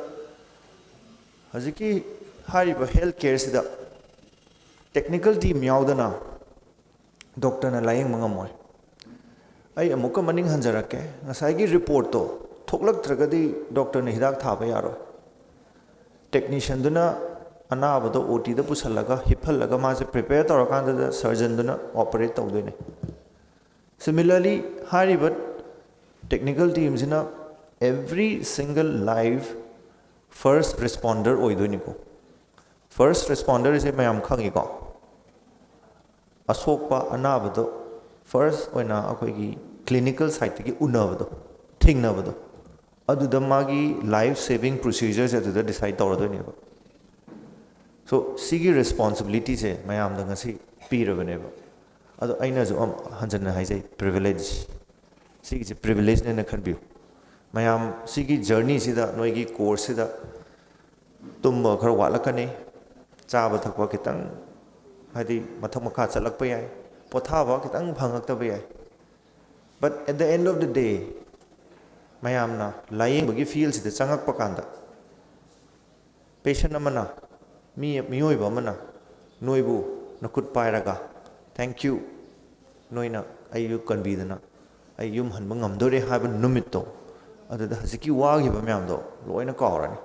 ꯍꯧꯖꯤꯛꯀꯤ ꯍꯥꯏꯔꯤꯕ health care ꯁꯤꯗ technical team ꯌꯥꯎꯗꯅ doctor ꯅ ꯂꯥꯌꯦꯡꯕ ꯉꯝꯃꯣꯏ꯫ ꯑꯩ ꯑꯃꯨꯛꯀ ꯃꯅꯤꯡ ꯍꯟꯖꯔꯛꯀꯦ, ꯉꯁꯥꯏꯒꯤ report ꯇꯣ ꯊꯣꯛꯂꯛꯇ꯭ꯔꯒꯗꯤ doctor ꯅ ꯍꯤꯗꯥꯛ ꯊꯥꯕ ꯌꯥꯔꯣꯏ꯫ Technician ꯗꯨꯅ ꯑꯅꯥꯕꯗꯣ O T ꯗ ꯄꯨꯁꯜꯂꯒ ꯍꯤꯞꯍꯜꯂꯒ ꯃꯥꯁꯦ prepare ꯇꯧꯔꯀꯥꯟꯗꯨꯗ surgeon ꯗꯨꯅ operate ꯇꯧꯗꯣꯏꯅꯦ꯫ Similarly, ꯍꯥꯏꯔꯤꯕ technical team ꯁꯤꯅ every single life first responder ꯑꯣꯏꯗꯣꯏꯅꯤꯀꯣ꯫ First responder ꯁꯦ ꯃꯌꯥꯝ ꯈꯪꯉꯤꯀꯣ, ꯑꯁꯣꯛꯄ ꯑꯅꯥꯕꯗꯣ first ꯑꯣꯏꯅ ꯑꯩꯈꯣꯏꯒꯤ clinical side ꯇꯒꯤ ꯎꯅꯕꯗꯣ, ꯊꯦꯡꯅꯕꯗꯣ, ꯑꯗꯨꯗ ꯃꯥꯒꯤ life saving procedure ꯁꯦ ꯑꯗꯨꯗ decide ꯇꯧꯔꯗꯣꯏꯅꯦꯕ꯫ So ꯁꯤꯒꯤ responsibility ꯁꯦ ꯃꯌꯥꯝꯗ ꯉꯁꯤ ꯄꯤꯔꯕꯅꯦꯕ꯫ ꯑꯗꯣ ꯑꯩꯅꯁꯨ ꯑꯝ-, ꯍꯟꯖꯟꯅ ꯍꯥꯏꯖꯩ, privilege꯫ ꯁꯤꯒꯤꯁꯦ privilege ꯅꯦꯅ ꯈꯟꯕꯤꯌꯨ꯫ ꯃꯌꯥꯝ ꯁꯤꯒꯤ journey ꯁꯤꯗ, ꯅꯣꯏꯒꯤ course ꯁꯤꯗ ꯇꯨꯝꯕ ꯈꯔ ꯋꯥꯠꯂꯛꯀꯅꯤ, ꯆꯥꯕ ꯊꯛꯄ ꯈꯤꯇꯪ, ꯍꯥꯏꯗꯤ ꯃꯊꯛ ꯃꯈꯥ ꯆꯠꯂꯛꯄ ꯌꯥꯏ, ꯄꯣꯊꯥꯕ ꯈꯤꯇꯪ ꯐꯪꯉꯛꯇꯕ ꯌꯥꯏ꯫ But at the end of the day, ꯃꯌꯥꯝꯅ ꯂꯥꯌꯦꯡꯕꯒꯤ field ꯁꯤꯗ ꯆꯪꯉꯛꯄ ꯀꯥꯟꯗ, patient ꯑꯃꯅ, ꯃꯤ, ꯃꯤꯑꯣꯏꯕ ꯑꯃꯅ ꯅꯣꯏꯕꯨ ꯅꯈꯨꯠ ꯄꯥꯏꯔꯒ, "Thank you, ꯅꯣꯏꯅ ꯑꯩꯕꯨ ꯀꯟꯕꯤꯗꯅ ꯑꯩ ꯌꯨꯝ ꯍꯟꯕ ꯉꯝꯗꯣꯔꯦ" ꯍꯥꯏꯕ ꯅꯨꯃꯤꯠꯇꯣ, ꯑꯗꯨꯗ ꯍꯧꯖꯤꯛꯀꯤ ꯋꯥꯈꯤꯕ ꯃꯌꯥꯝꯗꯣ ꯂꯣꯏꯅ ꯀꯥꯎꯔꯅꯤ꯫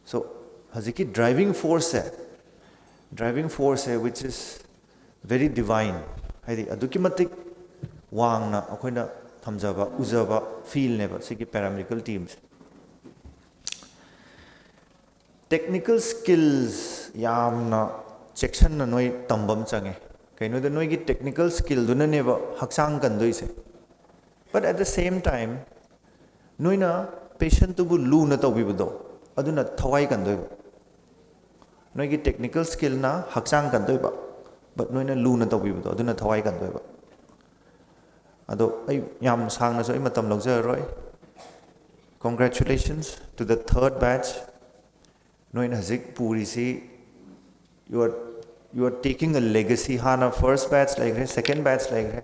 So ꯍꯧꯖꯤꯛꯀꯤ driving force say driving force say, which is very divine, ꯍꯥꯏꯗꯤ ꯑꯗꯨꯛꯀꯤ ꯃꯇꯤꯛ ꯋꯥꯡꯅ ꯑꯩꯈꯣꯏꯅ ꯊꯝꯖꯕ, ꯎꯖꯕ field ꯅꯦꯕ ꯁꯤꯒꯤ parametrical team ꯁꯦ꯫ Technical skills ꯌꯥꯝꯅ ꯆꯦꯛꯁꯤꯟꯅ ꯅꯣꯏ ꯇꯝꯕ ꯑꯃ ꯆꯪꯉꯦ꯫ ꯀꯩꯅꯣꯗ ꯅꯣꯏꯒꯤ technical skill ꯗꯨꯅꯅꯦꯕ ꯍꯛꯆꯥꯡ ꯀꯟꯗꯣꯏꯁꯦ꯫ But at the same time, ꯅꯣꯏꯅ patient ꯇꯨꯕꯨ ꯂꯨꯅ ꯇꯧꯕꯤꯕꯗꯣ, ꯑꯗꯨꯅ ꯊꯋꯥꯏ ꯀꯟꯗꯣꯏꯕ꯫ ꯅꯣꯏꯒꯤ technical skill ꯅ ꯍꯛꯆꯥꯡ ꯀꯟꯗꯣꯏꯕ, but ꯅꯣꯏꯅ ꯂꯨꯅ ꯇꯧꯕꯤꯕꯗꯣ, ꯑꯗꯨꯅ ꯊꯋꯥꯏ ꯀꯟꯗꯣꯏꯕ꯫ ꯑꯗꯣ ꯑꯩ ꯌꯥꯝ ꯁꯥꯡꯅꯁꯨ ꯑꯩ ꯃꯇꯝ ꯂꯧꯖꯔꯔꯣꯏ꯫ Congratulations to the third batch. ꯅꯣꯏꯅ ꯍꯧꯖꯤꯛ ꯄꯨꯔꯤꯁꯤ, you are, you are taking a legacy. ꯍꯥꯟꯅ first batch ꯂꯩꯈ꯭ꯔꯦ, second batch ꯂꯩꯈ꯭ꯔꯦ,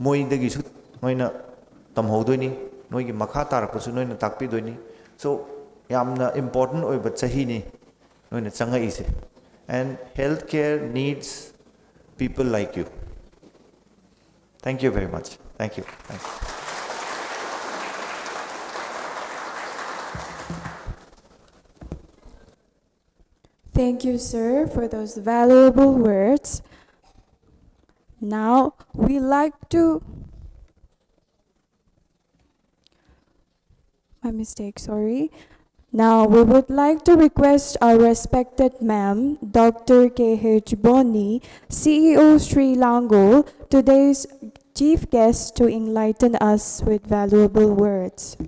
ꯃꯣꯏꯗꯒꯤꯁꯨ ꯅꯣꯏꯅ ꯇꯝꯍꯧꯗꯣꯏꯅꯤ, ꯅꯣꯏꯒꯤ ꯃꯈꯥ ꯇꯥꯔꯛꯄꯁꯨ ꯅꯣꯏꯅ ꯇꯥꯛꯄꯤꯗꯣꯏꯅꯤ꯫ So, ꯌꯥꯝꯅ important ꯑꯣꯏꯕ ꯆꯍꯤꯅꯤ ꯅꯣꯏꯅ ꯆꯪꯉꯛꯏꯁꯦ꯫ And healthcare needs people like you. Thank you very much. Thank you. Thank you. Thank you, sir, for those valuable words. Now, we like to. My mistake, sorry. Now, we would like to request our respected ma'am, Doctor K H Boni, C E O Sri Lango, today's chief guest, to enlighten us with valuable words.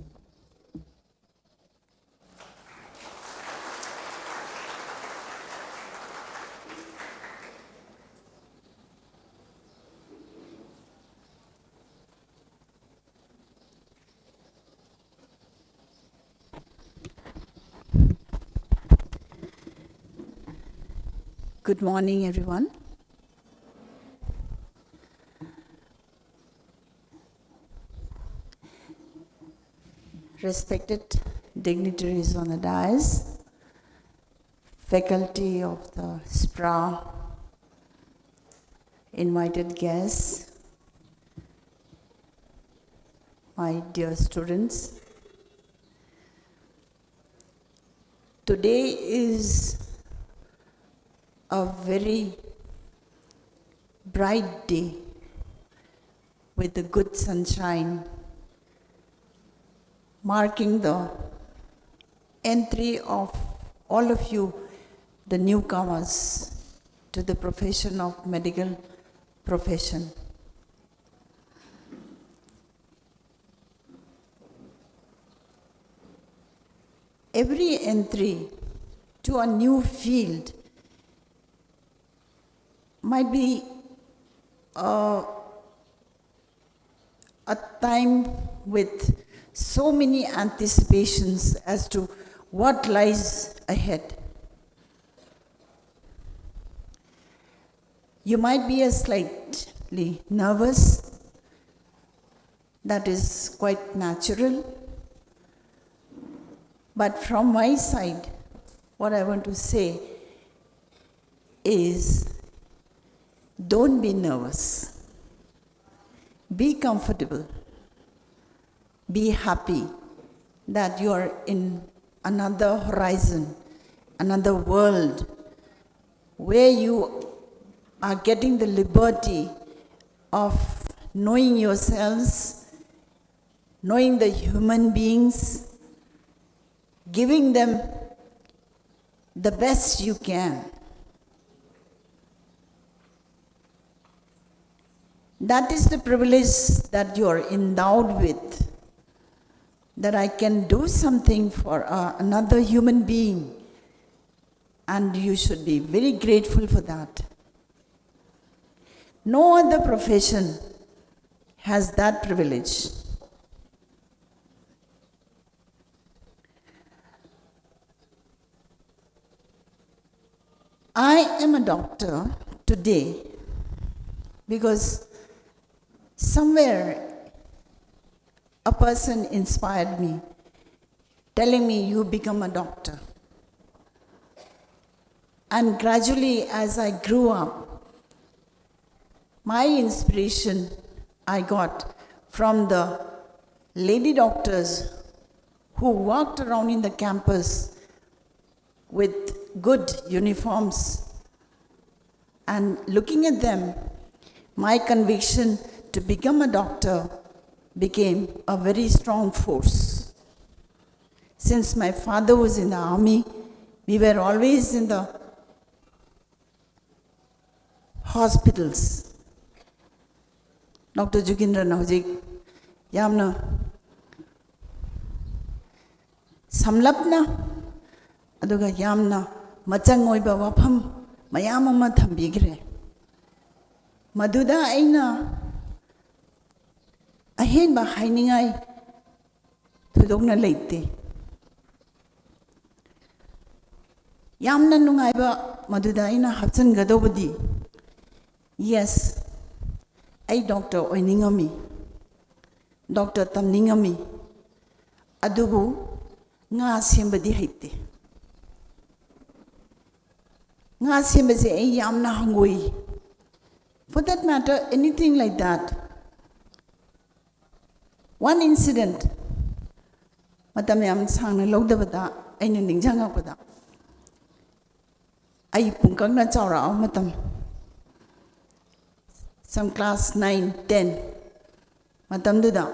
Good morning, everyone. Respected dignitaries on the dais, faculty of the SPRA, invited guests, my dear students. Today is a very bright day with the good sunshine, marking the entry of all of you, the newcomers, to the profession of medical profession. Every entry to a new field might be a, a time with so many anticipations as to what lies ahead. You might be a slightly nervous. That is quite natural. But from my side, what I want to say is, don't be nervous. Be comfortable. Be happy that you are in another horizon, another world where you are getting the liberty of knowing yourselves, knowing the human beings, giving them the best you can. That is the privilege that you are endowed with, that I can do something for uh, another human being, and you should be very grateful for that. No other profession has that privilege. I am a doctor today because somewhere a person inspired me, telling me, "You become a doctor." And gradually, as I grew up, my inspiration I got from the lady doctors who walked around in the campus with good uniforms, And looking at them, my conviction to become a doctor became a very strong force. Since my father was in the army, we were always in the hospitals. Doctor ꯖꯨꯒꯤꯟꯗ꯭ꯔꯅ ꯍꯧꯖꯤꯛ ꯌꯥꯝꯅ ꯁꯝꯂꯞꯅ ꯑꯗꯨꯒ ꯌꯥꯝꯅ ꯃꯆꯪ ꯑꯣꯏꯕ ꯋꯥꯐꯝ ꯃꯌꯥꯝ ꯑꯃ ꯊꯝꯕꯤꯈ꯭ꯔꯦ꯫ ꯃꯗꯨꯗ ꯑꯩꯅ ꯑꯍꯦꯟꯕ ꯍꯥꯏꯅꯤꯡꯉꯥꯏ ꯊꯣꯏꯗꯣꯛꯅ ꯂꯩꯇꯦ꯫ ꯌꯥꯝꯅ ꯅꯨꯡꯉꯥꯏꯕ ꯃꯗꯨꯗ ꯑꯩꯅ ꯍꯥꯞꯆꯤꯟꯒꯗꯧꯕꯗꯤ, ꯌꯦꯁ, ꯑꯩ ꯗꯣꯛꯇꯔ ꯑꯣꯏꯅꯤꯡꯉꯝꯃꯤ, ꯗꯣꯛꯇꯔ ꯇꯝꯅꯤꯡꯉꯝꯃꯤ, ꯑꯗꯨꯕꯨ ꯉꯥ ꯁꯦꯝꯕꯗꯤ ꯍꯩꯇꯦ꯫ ꯉꯥ ꯁꯦꯝꯕꯁꯦ ꯑꯩ ꯌꯥꯝꯅ ꯍꯪꯒꯣꯏ꯫ For that matter, anything like that. One incident, ꯃꯇꯝ ꯌꯥꯝ ꯁꯥꯡꯅ ꯂꯧꯗꯕꯗ ꯑꯩꯅ ꯅꯤꯡꯁꯤꯡꯉꯛꯄꯗ, ꯑꯩ ꯄꯨꯡꯀꯛꯅ ꯆꯥꯎꯔꯛꯑꯕ ꯃꯇꯝ, some class nine, ten ꯃꯇꯝꯗꯨꯗ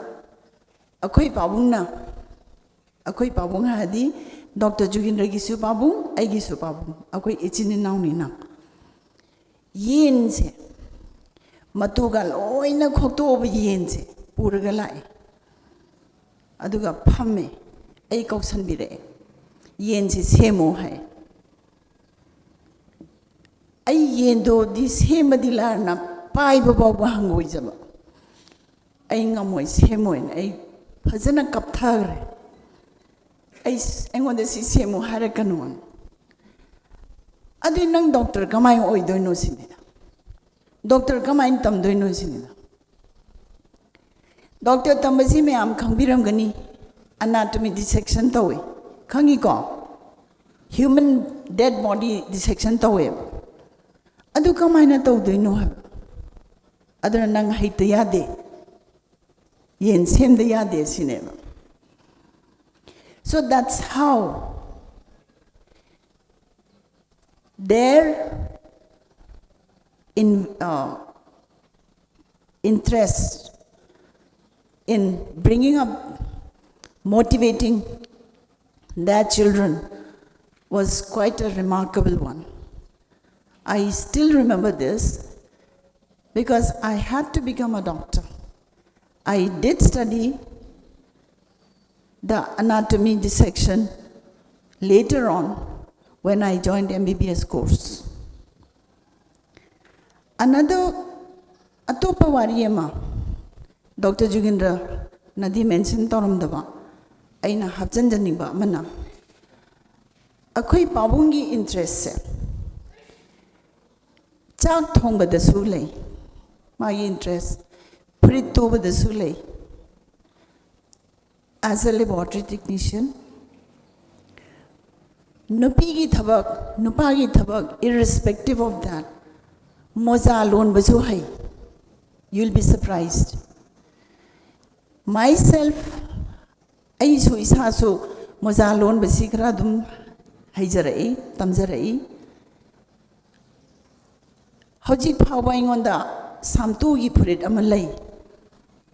ꯑꯩꯈꯣꯏ ꯄꯥꯕꯨꯡꯅ, ꯑꯩꯈꯣꯏ ꯄꯥꯕꯨꯡ ꯍꯥꯏꯔꯗꯤ ꯗꯣꯛꯇꯔ ꯖꯨꯒꯤꯟꯗ꯭ꯔꯒꯤꯁꯨ ꯄꯥꯕꯨꯡ, ꯑꯩꯒꯤꯁꯨ ꯄꯥꯕꯨꯡ, ꯑꯩꯈꯣꯏ ꯏꯆꯤꯟ ꯏꯅꯥꯎꯅꯤꯅ꯫ ꯌꯦꯟꯁꯦ, ꯃꯇꯨꯒ ꯂꯣꯏꯅ ꯈꯣꯛꯇꯣꯛꯑꯕ ꯌꯦꯟꯁꯦ ꯄꯨꯔꯒ ꯂꯥꯛꯑꯦ꯫ ꯑꯗꯨꯒ ꯐꯝꯃꯦ, ꯑꯩ ꯀꯧꯁꯟꯕꯤꯔꯛꯑꯦ, "ꯌꯦꯟꯁꯦ ꯁꯦꯝꯃꯣ" ꯍꯥꯏ꯫ ꯑꯩ ꯌꯦꯟꯗꯣꯗꯤ ꯁꯦꯝꯕꯗꯤ ꯂꯥꯏꯔꯅ ꯄꯥꯏꯕ ꯐꯥꯎꯕ ꯍꯪꯒꯣꯏꯖꯕ꯫ "ꯑꯩ ꯉꯝꯃꯣꯏ, ꯁꯦꯝꯃꯣꯏꯅ" ꯑꯩ ꯐꯖꯅ ꯀꯞꯊꯈ꯭ꯔꯦ꯫ ꯑꯩ, "ꯑꯩꯉꯣꯟꯗ ꯁꯤ ꯁꯦꯝꯃꯨ ꯍꯥꯏꯔꯛꯀꯅꯨꯅ"꯫ "ꯑꯗꯨꯗꯤ ꯅꯪ ꯗꯣꯛꯇꯔ ꯀꯃꯥꯏꯅ ꯑꯣꯏꯗꯣꯏꯅꯣ ꯁꯤꯅꯤꯗ, ꯗꯣꯛꯇꯔ ꯀꯃꯥꯏꯅ ꯇꯝꯗꯣꯏꯅꯣ ꯁꯤꯅꯤꯗ"꯫ ꯗꯣꯛꯇꯔ ꯇꯝꯕꯁꯤ ꯃꯌꯥꯝ ꯈꯪꯕꯤꯔꯝꯒꯅꯤ, ꯑꯦꯅꯥꯇꯣꯃꯤ ꯗꯤꯁꯦꯛꯁꯟ ꯇꯧꯋꯤ, ꯈꯪꯉꯤꯀꯣ? ꯍ꯭ꯌꯨꯃꯟ ꯗꯦꯠ ꯕꯣꯗꯤ ꯗꯤꯁꯦꯛꯁꯟ ꯇꯧꯋꯦꯕ꯫ ꯑꯗꯨ ꯀꯃꯥꯏꯅ ꯇꯧꯗꯣꯏꯅꯣ ꯍꯥꯏꯕ? ꯑꯗꯨꯅ ꯅꯪ ꯍꯩꯇ ꯌꯥꯗꯦ, ꯌꯦꯟ ꯁꯦꯝꯗ ꯌꯥꯗꯦ ꯁꯤꯅꯦꯕ꯫ So that's how there in, uh, interest in bringing up, motivating their children was quite a remarkable one. I still remember this because I had to become a doctor. I did study the anatomy dissection later on when I joined M B B S course. Another, ꯑꯇꯣꯞꯄ ꯋꯥꯔꯤ ꯑꯃ, doctor ꯖꯨꯒꯤꯟꯗ꯭ꯔꯅꯗꯤ mention ꯇꯧꯔꯝꯗꯕ, ꯑꯩꯅ ꯍꯥꯞꯆꯤꯟꯖꯅꯤꯡꯕ ꯑꯃꯅ, ꯑꯩꯈꯣꯏ ꯄꯥꯕꯨꯡꯒꯤ interest ꯁꯦ ꯆꯥꯛ ꯊꯣꯡꯕꯗꯁꯨ ꯂꯩ, ꯃꯥꯒꯤ interest ꯐꯨꯔꯤꯠ ꯇꯨꯕꯗꯁꯨ ꯂꯩ, as a laboratory technician. ꯅꯨꯄꯤꯒꯤ ꯊꯕꯛ, ꯅꯨꯄꯥꯒꯤ ꯊꯕꯛ, irrespective of that, ꯃꯣꯖꯥ ꯂꯣꯟꯕꯁꯨ ꯍꯩ꯫ You'll be surprised. Myself, ꯑꯩꯁꯨ ꯏꯁꯥꯁꯨ ꯃꯣꯖꯥ ꯂꯣꯟꯕꯁꯤ ꯈꯔ ꯑꯗꯨꯝ ꯍꯩꯖꯔꯛꯏ, ꯇꯝꯖꯔꯛꯏ꯫ ꯍꯧꯖꯤꯛ ꯐꯥꯎꯕ ꯑꯩꯉꯣꯟꯗ ꯁꯥꯝꯇꯨꯒꯤ ꯐꯨꯔꯤꯠ ꯑꯃ ꯂꯩ꯫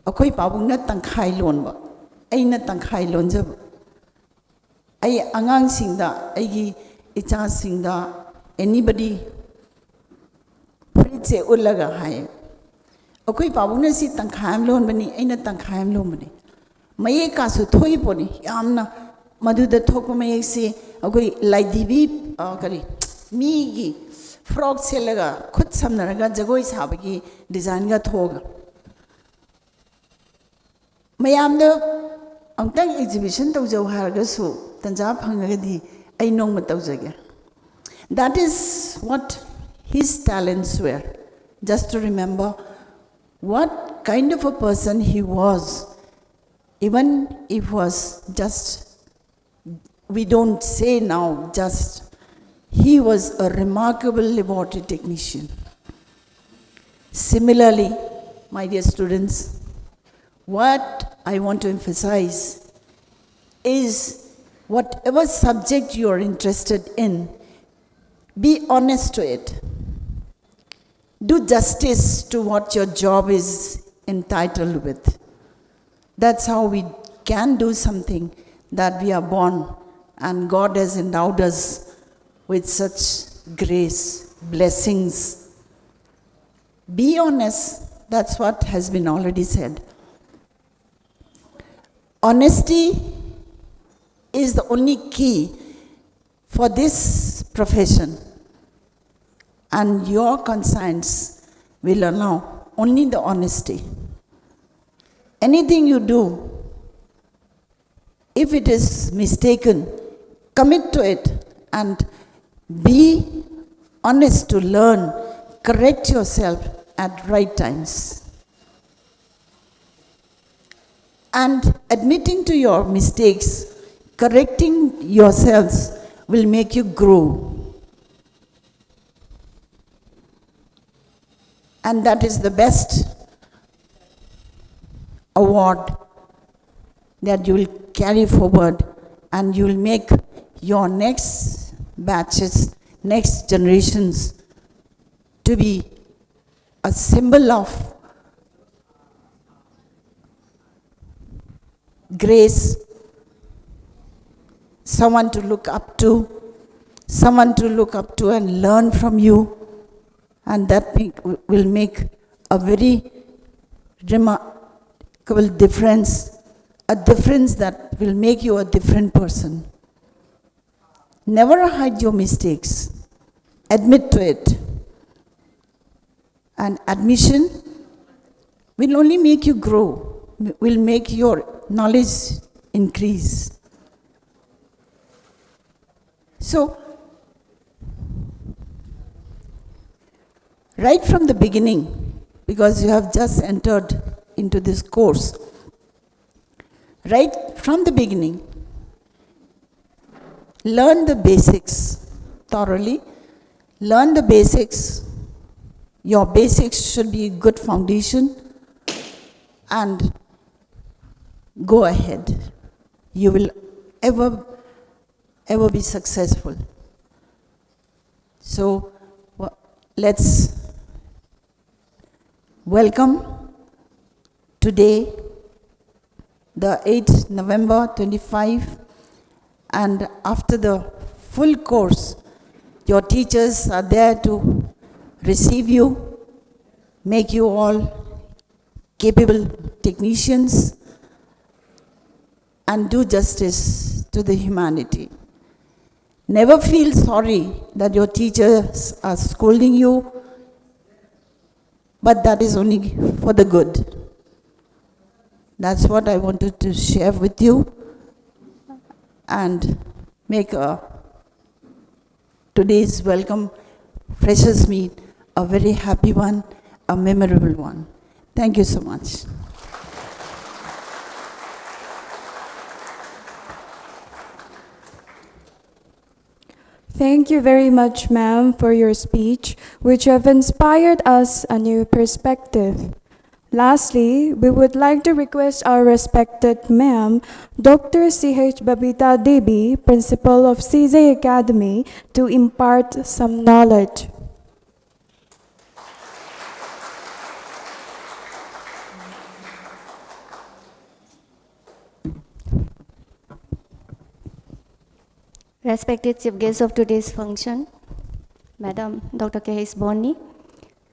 ꯑꯩꯈꯣꯏ ꯄꯥꯕꯨꯡꯅ ꯇꯪꯈꯥꯏ ꯂꯣꯟꯕ, ꯑꯩꯅ ꯇꯪꯈꯥꯏ ꯂꯣꯟꯖꯕ꯫ ꯑꯩ ꯑꯉꯥꯡꯁꯤꯡꯗ, ꯑꯩꯒꯤ ꯏꯆꯥꯁꯤꯡꯗ, anybody, ꯐꯨꯔꯤꯠꯁꯦ ꯎꯠꯂꯒ ꯍꯥꯏ, "ꯑꯩꯈꯣꯏ ꯄꯥꯕꯨꯡꯅ ꯁꯤ ꯇꯪꯈꯥꯏ ꯑꯃ ꯂꯣꯟꯕꯅꯤ, ꯑꯩꯅ ꯇꯪꯈꯥꯏ ꯑꯃ ꯂꯣꯟꯕꯅꯤ"꯫ ꯃꯌꯦꯛ ꯀꯥꯁꯨ ꯊꯣꯛꯏ ꯄꯣꯠꯅꯤ ꯌꯥꯝꯅ꯫ ꯃꯗꯨꯗ ꯊꯣꯛꯄ ꯃꯌꯦꯛꯁꯤ ꯑꯩꯈꯣꯏ ꯂꯥꯏꯙꯤꯕꯤ, ꯑ, ꯀꯔꯤ, ꯃꯤꯒꯤ frock ꯁꯦꯠꯂꯒ ꯈꯨꯠ ꯁꯝꯅꯔꯒ ꯖꯒꯣꯏ ꯁꯥꯕꯒꯤ design ꯒ ꯊꯣꯛꯑꯒ꯫ ꯃꯌꯥꯝꯗ ꯑꯃꯨꯛꯇꯪ exhibition ꯇꯧꯖꯧ ꯍꯥꯏꯔꯒꯁꯨ, ꯇꯟꯖꯥ ꯐꯪꯉꯒꯗꯤ ꯑꯩ ꯅꯣꯡꯃ ꯇꯧꯖꯒꯦ꯫ That is what his talents were. Just to remember what kind of a person he was, even if was just, we don't say now just, he was a remarkable laboratory technician. Similarly, my dear students, what I want to emphasize is whatever subject you are interested in, be honest to it. do justice to what your job is entitled with. That's how we can do something, that we are born and God has endowed us with such grace, blessings. Be honest, that's what has been already said. Honesty is the only key for this profession, and your conscience will allow only the honesty. Anything you do, if it is mistaken, commit to it and be honest to learn, correct yourself at right times. And admitting to your mistakes, correcting yourselves will make you grow. And that is the best award that you will carry forward, and you will make your next batches, next generations to be a symbol of grace, someone to look up to, someone to look up to and learn from you. And that make, will make a very remarkable difference, a difference that will make you a different person. Never hide your mistakes. Admit to it. And admission will only make you grow, will make your knowledge increase. So, right from the beginning, because you have just entered into this course, right from the beginning, learn the basics thoroughly. Learn the basics. Your basics should be good foundation, and go ahead. You will ever, ever be successful. So, wha- let's Welcome today, the eighth November twenty-five, and after the full course, your teachers are there to receive you, make you all capable technicians, and do justice to the humanity. Never feel sorry that your teachers are scolding you, but that is only for the good. That's what I wanted to share with you and make a, today's welcome freshers meet a very happy one, a memorable one. Thank you so much. Thank you very much, ma'am, for your speech, which have inspired us a new perspective. Lastly, we would like to request our respected ma'am, Doctor C H Babita Devi, Principal of C J Academy, to impart some knowledge. Respected chief guest of today's function, Madam Doctor K H Bonni,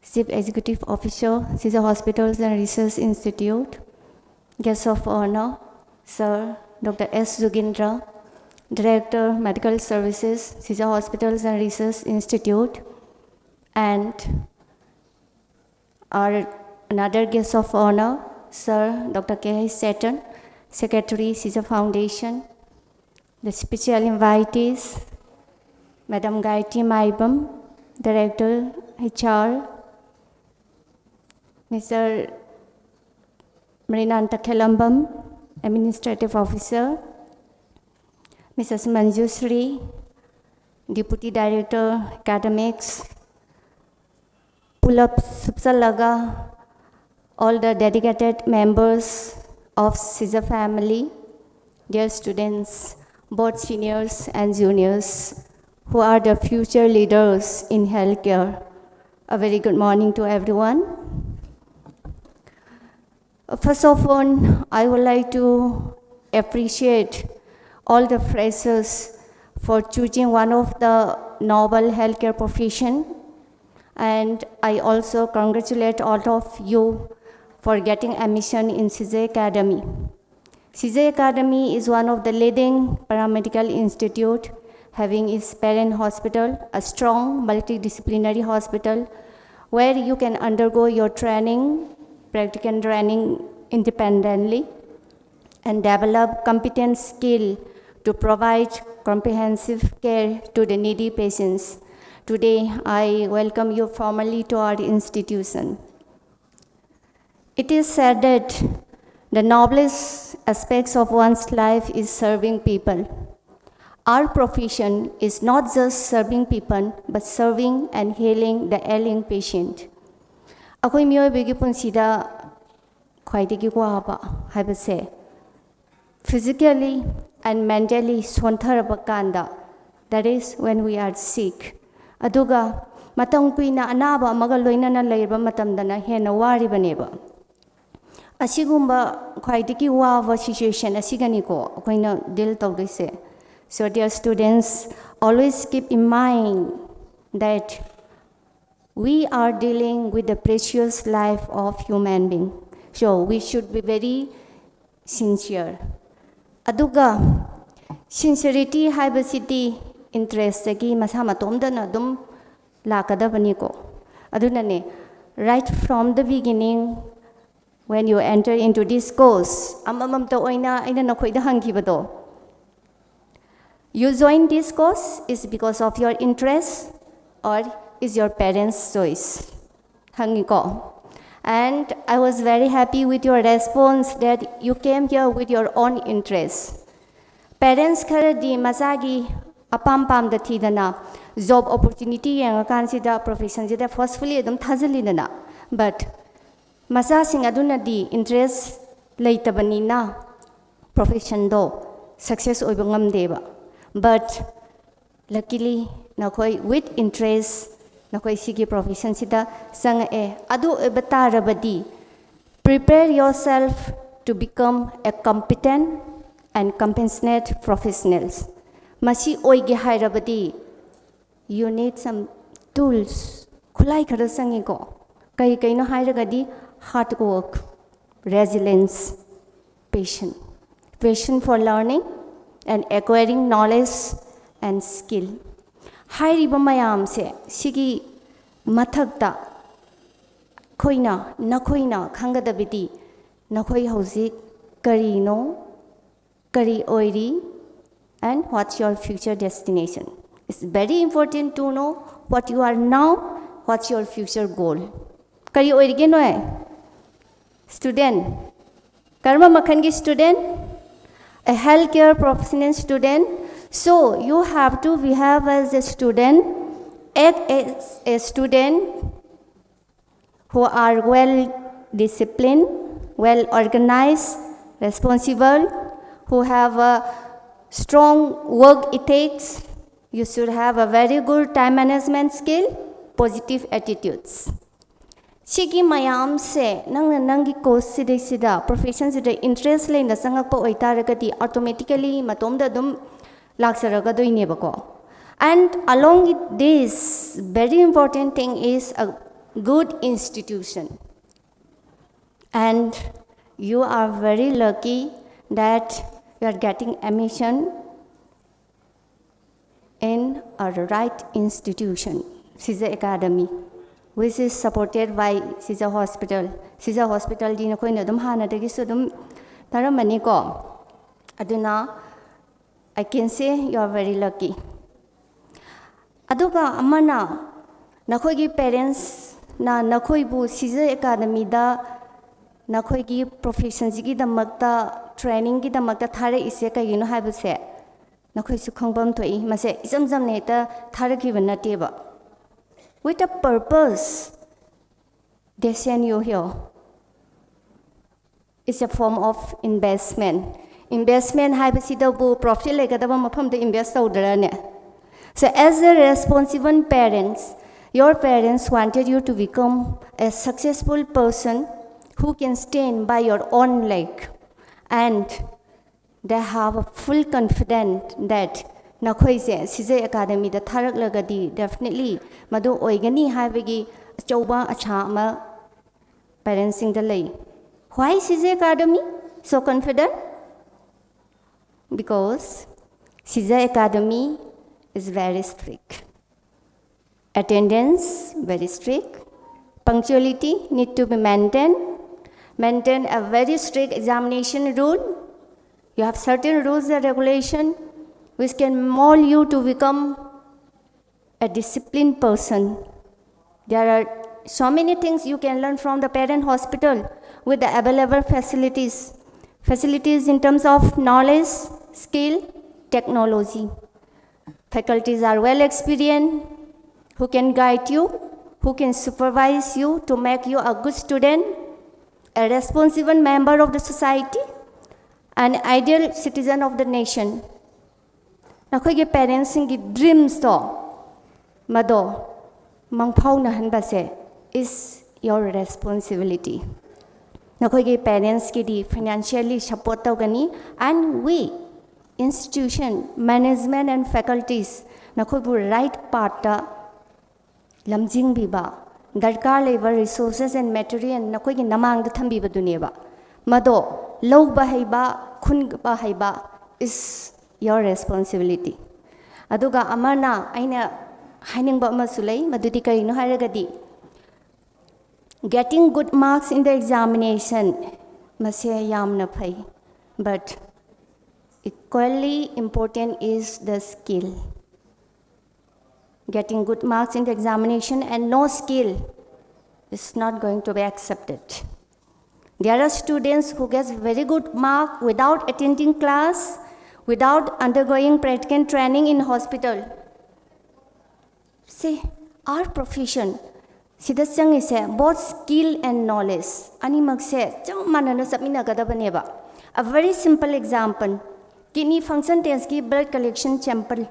Chief Executive Officer, Sija Hospitals and Research Institute, guest of honor, Sir Doctor S Jugindra, Director, Medical Services, Sija Hospitals and Research Institute, and our another guest of honor, Sir Doctor K H Setan, Secretary, Sija Foundation, the special invitees, Madam Gayatri Maibam, Director, H R, Mister Marinanta Khelambam, Administrative Officer, Missus Manjusri, Deputy Director, Academics, ꯄꯨꯂꯞ ꯁꯨꯞꯆꯜꯂꯒ, all the dedicated members of Sija family, dear students, both seniors and juniors, who are the future leaders in healthcare. A very good morning to everyone. First of all, I would like to appreciate all the freshers for choosing one of the noble healthcare profession, and I also congratulate all of you for getting admission in C J Academy. C J Academy is one of the leading paramedical institute, having its parent hospital, a strong multidisciplinary hospital where you can undergo your training, practical training independently, and develop competent skill to provide comprehensive care to the needy patients. Today, I welcome you formally to our institution. It is said that the noblest aspects of one's life is serving people. Our profession is not just serving people, but serving and healing the ailing patient. ꯑꯩꯈꯣꯏ ꯃꯤꯑꯣꯏꯕꯒꯤ ꯄꯨꯟꯁꯤꯗ ꯈ꯭ꯋꯥꯏꯗꯒꯤ ꯋꯥꯕ ꯍꯥꯏꯕꯁꯦ physically and mentally ꯁꯣꯟꯊꯔꯕ ꯀꯥꯟꯗ, that is when we are sick. ꯑꯗꯨꯒ ꯃꯇꯝ ꯀꯨꯏꯅ ꯑꯅꯥꯕ ꯑꯃꯒ ꯂꯣꯏꯅꯅ ꯂꯩꯔꯕ ꯃꯇꯝꯗꯅ ꯍꯦꯟꯅ ꯋꯥꯔꯤꯕꯅꯦꯕ꯫ ꯑꯁꯤꯒꯨꯝꯕ ꯈ꯭ꯋꯥꯏꯗꯒꯤ ꯋꯥꯕ situation ꯑꯁꯤꯒꯅꯤꯀꯣ ꯑꯩꯈꯣꯏꯅ deal ꯇꯧꯗꯣꯏꯁꯦ. So, dear students, always keep in mind that we are dealing with the precious life of human being. So, we should be very sincere. ꯑꯗꯨꯒ sincerity ꯍꯥꯏꯕꯁꯤꯗꯤ interest ꯇꯒꯤ ꯃꯁꯥ ꯃꯇꯣꯝꯗꯅ ꯑꯗꯨꯝ ꯂꯥꯛꯀꯗꯕꯅꯤꯀꯣ꯫ ꯑꯗꯨꯅꯅꯦ, right from the beginning, when you enter into this course, ꯑꯃꯃꯝꯇ ꯑꯣꯏꯅ ꯑꯩꯅ ꯅꯈꯣꯏꯗ ꯍꯪꯈꯤꯕꯗꯣ, you join this course is because of your interest or is your parents' choice? ꯍꯪꯉꯤꯀꯣ꯫ And I was very happy with your response that you came here with your own interest. Parents ꯈꯔꯗꯤ ꯃꯆꯥꯒꯤ ꯑꯄꯥꯝ ꯄꯥꯝꯗ ꯊꯤꯗꯅ job opportunity ꯌꯦꯡꯉꯀꯥꯟꯁꯤꯗ profession ꯁꯤꯗ forcefully ꯑꯗꯨꯝ ꯊꯥꯖꯤꯜꯂꯤꯗꯅ, but ꯃꯆꯥꯁꯤꯡ ꯑꯗꯨꯅꯗꯤ interest ꯂꯩꯇꯕꯅꯤꯅ profession ꯗꯣ success ꯑꯣꯏꯕ ꯉꯝꯗꯦꯕ꯫ But luckily ꯅꯈꯣꯏ with interest ꯅꯈꯣꯏ ꯁꯤꯒꯤ profession ꯁꯤꯗ ꯆꯪꯉꯛꯑꯦ꯫ ꯑꯗꯨ ꯑꯣꯏꯕ ꯇꯥꯔꯕꯗꯤ Prepare yourself to become a competent and compassionate professionals. ꯃꯁꯤ ꯑꯣꯏꯒꯦ ꯍꯥꯏꯔꯕꯗꯤ you need some tools, ꯈꯨꯠꯂꯥꯏ ꯈꯔ ꯆꯪꯉꯤꯀꯣ꯫ ꯀꯩ ꯀꯩꯅꯣ ꯍꯥꯏꯔꯒꯗꯤ hard work, resilience, passion, passion for learning and acquiring knowledge and skill. ꯍꯥꯏꯔꯤꯕ ꯃꯌꯥꯝꯁꯦ, ꯁꯤꯒꯤ ꯃꯊꯛꯇ ꯑꯩꯈꯣꯏꯅ, ꯅꯈꯣꯏꯅ ꯈꯪꯒꯗꯕꯗꯤ ꯅꯈꯣꯏ ꯍꯧꯖꯤꯛ ꯀꯔꯤꯅꯣ, ꯀꯔꯤ ꯑꯣꯏꯔꯤ, and what's your future destination. It's very important to know what you are now, what's your future goal. ꯀꯔꯤ ꯑꯣꯏꯔꯤꯒꯦ ꯅꯣꯏ? Student. ꯀꯔꯝꯕ ꯃꯈꯜꯒꯤ student? A healthcare professional student. So you have to behave as a student, act as a student who are well disciplined, well organized, responsible, who have a strong work ethics. You should have a very good time management skill, positive attitudes. ꯁꯤꯒꯤ ꯃꯌꯥꯝꯁꯦ ꯅꯪꯅ ꯅꯪꯒꯤ course ꯁꯤꯗꯩꯁꯤꯗ, profession ꯁꯤꯗ interest ꯂꯩꯅ ꯆꯪꯉꯛꯄ ꯑꯣꯏꯇꯥꯔꯒꯗꯤ automatically ꯃꯇꯣꯝꯗ ꯑꯗꯨꯝ ꯂꯥꯛꯆꯔꯒꯗꯣꯏꯅꯦꯕꯀꯣ. And along with this, very important thing is a good institution. And you are very lucky that you are getting admission in a right institution, Shizu Academy, which is supported by Shizu Hospital. Shizu Hospital ꯗꯤ ꯅꯈꯣꯏꯅ ꯑꯗꯨꯝ ꯍꯥꯟꯅꯗꯒꯤꯁꯨ ꯑꯗꯨꯝ ꯇꯥꯔꯝꯃꯅꯤꯀꯣ꯫ ꯑꯗꯨꯅ, I can say you are very lucky. ꯑꯗꯨꯒ ꯑꯃꯅ, ꯅꯈꯣꯏꯒꯤ parents ꯅ ꯅꯈꯣꯏꯕꯨ Shizu Academy ꯗ ꯅꯈꯣꯏꯒꯤ profession ꯁꯤꯒꯤꯗꯃꯛꯇ, training ꯒꯤꯗꯃꯛꯇ ꯊꯥꯔꯛꯏꯁꯦ ꯀꯩꯒꯤꯅꯣ ꯍꯥꯏꯕꯁꯦ ꯅꯈꯣꯏꯁꯨ ꯈꯪꯐꯝ ꯊꯣꯛꯏ꯫ ꯃꯁꯦ ꯏꯆꯝ ꯆꯝꯅ ꯍꯦꯛꯇ ꯊꯥꯔꯛꯈꯤꯕ ꯅꯠꯇꯦꯕ꯫ With a purpose, they send you here. It's a form of investment. Investment ꯍꯥꯏꯕꯁꯤꯗꯕꯨ profit ꯂꯩꯒꯗꯕ ꯃꯐꯝꯗ invest ꯇꯧꯗ꯭ꯔꯅꯦ? So as a responsible parents, your parents wanted you to become a successful person who can stand by your own leg and they have a full confidence that ꯅꯈꯣꯏꯁꯦ ꯁꯤꯖꯦ ꯑꯦꯀꯥꯗꯃꯤꯗ ꯊꯥꯔꯛꯂꯒꯗꯤ definitely ꯃꯗꯨ ꯑꯣꯏꯒꯅꯤ ꯍꯥꯏꯕꯒꯤ ꯑꯆꯧꯕ ꯑꯁꯥ ꯑꯃ ꯄꯦꯔꯦꯟꯁꯁꯤꯡꯗ ꯂꯩ꯫ Why ꯁꯤꯖꯦ academy so confident? Because ꯁꯤꯖꯦ academy is very strict. Attendance very strict. Punctuality need to be maintained. Maintain a very strict examination rule. You have certain rules and regulation which can mold you to become a disciplined person. There are so many things you can learn from the parent hospital with the available facilities. Facilities in terms of knowledge, skill, technology. Faculties are well experienced, who can guide you, who can supervise you to make you a good student, a responsible member of the society, an ideal citizen of the nation. ꯅꯈꯣꯏꯒꯤ ꯄꯦꯔꯦꯟꯁꯁꯤꯡꯒꯤ ꯗ꯭ꯔꯤꯝꯁꯇꯣ ꯃꯗꯣ ꯃꯪꯐꯥꯎꯅꯍꯟꯕꯁꯦ is your responsibility. ꯅꯈꯣꯏꯒꯤ ꯄꯦꯔꯦꯟꯁꯀꯤꯗꯤ financially support ꯇꯧꯒꯅꯤ, and we institution, management and faculties ꯅꯈꯣꯏꯕꯨ right pathꯇ ꯂꯝꯖꯤꯡꯕꯤꯕ, ꯗꯔꯀꯥꯔ ꯂꯩꯕ resources and material ꯅꯈꯣꯏꯒꯤ ꯅꯃꯥꯡꯗ ꯊꯝꯕꯤꯕꯗꯨꯅꯦꯕ꯫ ꯃꯗꯣ ꯂꯧꯕ ꯍꯩꯕ, ꯈꯨꯟꯕ ꯍꯩꯕ is your responsibility. ꯑꯗꯨꯒ ꯑꯃꯅ ꯑꯩꯅ ꯍꯥꯏꯅꯤꯡꯕ ꯑꯃꯁꯨ ꯂꯩ, ꯃꯗꯨꯗꯤ ꯀꯔꯤꯅꯣ ꯍꯥꯏꯔꯒꯗꯤ, getting good marks in the examination ꯃꯁꯦ ꯌꯥꯝꯅ ꯐꯩ, but equally important is the skill. Getting good marks in the examination and no skill is not going to be accepted. There are students who get very good mark without attending class, without undergoing practical training in hospital. See, our profession ꯁꯤꯗ ꯆꯪꯉꯤꯁꯦ both skill and knowledge ꯑꯅꯤꯃꯛꯁꯦ ꯆꯞ ꯃꯥꯟꯅꯅ ꯆꯠꯃꯤꯟꯅꯒꯗꯕꯅꯦꯕ꯫ A very simple example, kidney function testꯀꯤ blood collection sample,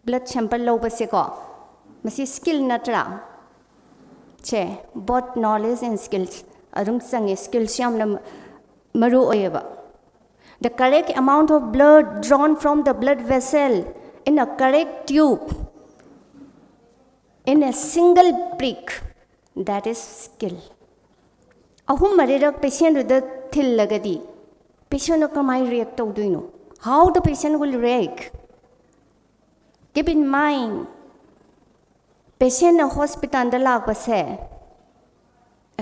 blood sample ꯂꯧꯕꯁꯦꯀꯣ, ꯃꯁꯤ skill ꯅꯠꯇ꯭ꯔꯥ? ꯁꯦ, both knowledge and skills. ꯑꯗꯨꯝ ꯆꯪꯉꯦ꯫ Skillꯁꯦ ꯌꯥꯝꯅ ꯃꯔꯨ ꯑꯣꯏꯌꯦꯕ꯫ The correct amount of blood drawn from the blood vessel in a correct tube in a single prick, that is skill. ꯑꯍꯨꯝ ꯃꯔꯤꯔꯛ patientꯗꯨꯗ ꯊꯤꯜꯂꯒꯗꯤ patientꯅ ꯀꯃꯥꯏꯅ react ꯇꯧꯗꯣꯏꯅꯣ? How the patient will react? Keep in mind, patientꯅ hospitalꯗ ꯂꯥꯛꯄꯁꯦ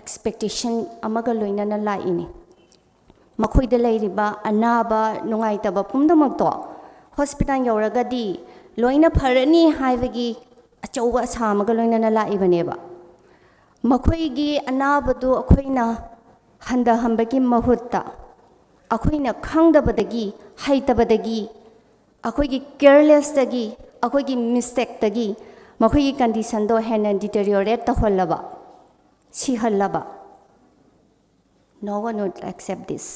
expectation ꯑꯃꯒ ꯂꯣꯏꯅꯅ ꯂꯥꯛꯏꯅꯤ꯫ ꯃꯈꯣꯏꯗ ꯂꯩꯔꯤꯕ ꯑꯅꯥꯕ, ꯅꯨꯡꯉꯥꯏꯇꯕ ꯄꯨꯝꯅꯃꯛꯇꯣ hospital ꯌꯧꯔꯒꯗꯤ ꯂꯣꯏꯅ ꯐꯔꯅꯤ ꯍꯥꯏꯕꯒꯤ ꯑꯆꯧꯕ ꯑꯁꯥ ꯑꯃꯒ ꯂꯣꯏꯅꯅ ꯂꯥꯛꯏꯕꯅꯦꯕ꯫ ꯃꯈꯣꯏꯒꯤ ꯑꯅꯥꯕꯗꯨ ꯑꯩꯈꯣꯏꯅ ꯍꯟꯊꯍꯟꯕꯒꯤ ꯃꯍꯨꯠꯇ, ꯑꯩꯈꯣꯏꯅ ꯈꯪꯗꯕꯗꯒꯤ, ꯍꯩꯇꯕꯗꯒꯤ, ꯑꯩꯈꯣꯏꯒꯤ carelessꯇꯒꯤ, ꯑꯩꯈꯣꯏꯒꯤ mistakeꯇꯒꯤ ꯃꯈꯣꯏꯒꯤ conditionꯗꯣ ꯍꯦꯟꯅ deteriorate ꯇꯧꯍꯜꯂꯕ, ꯁꯤꯍꯜꯂꯕ, no one would accept this.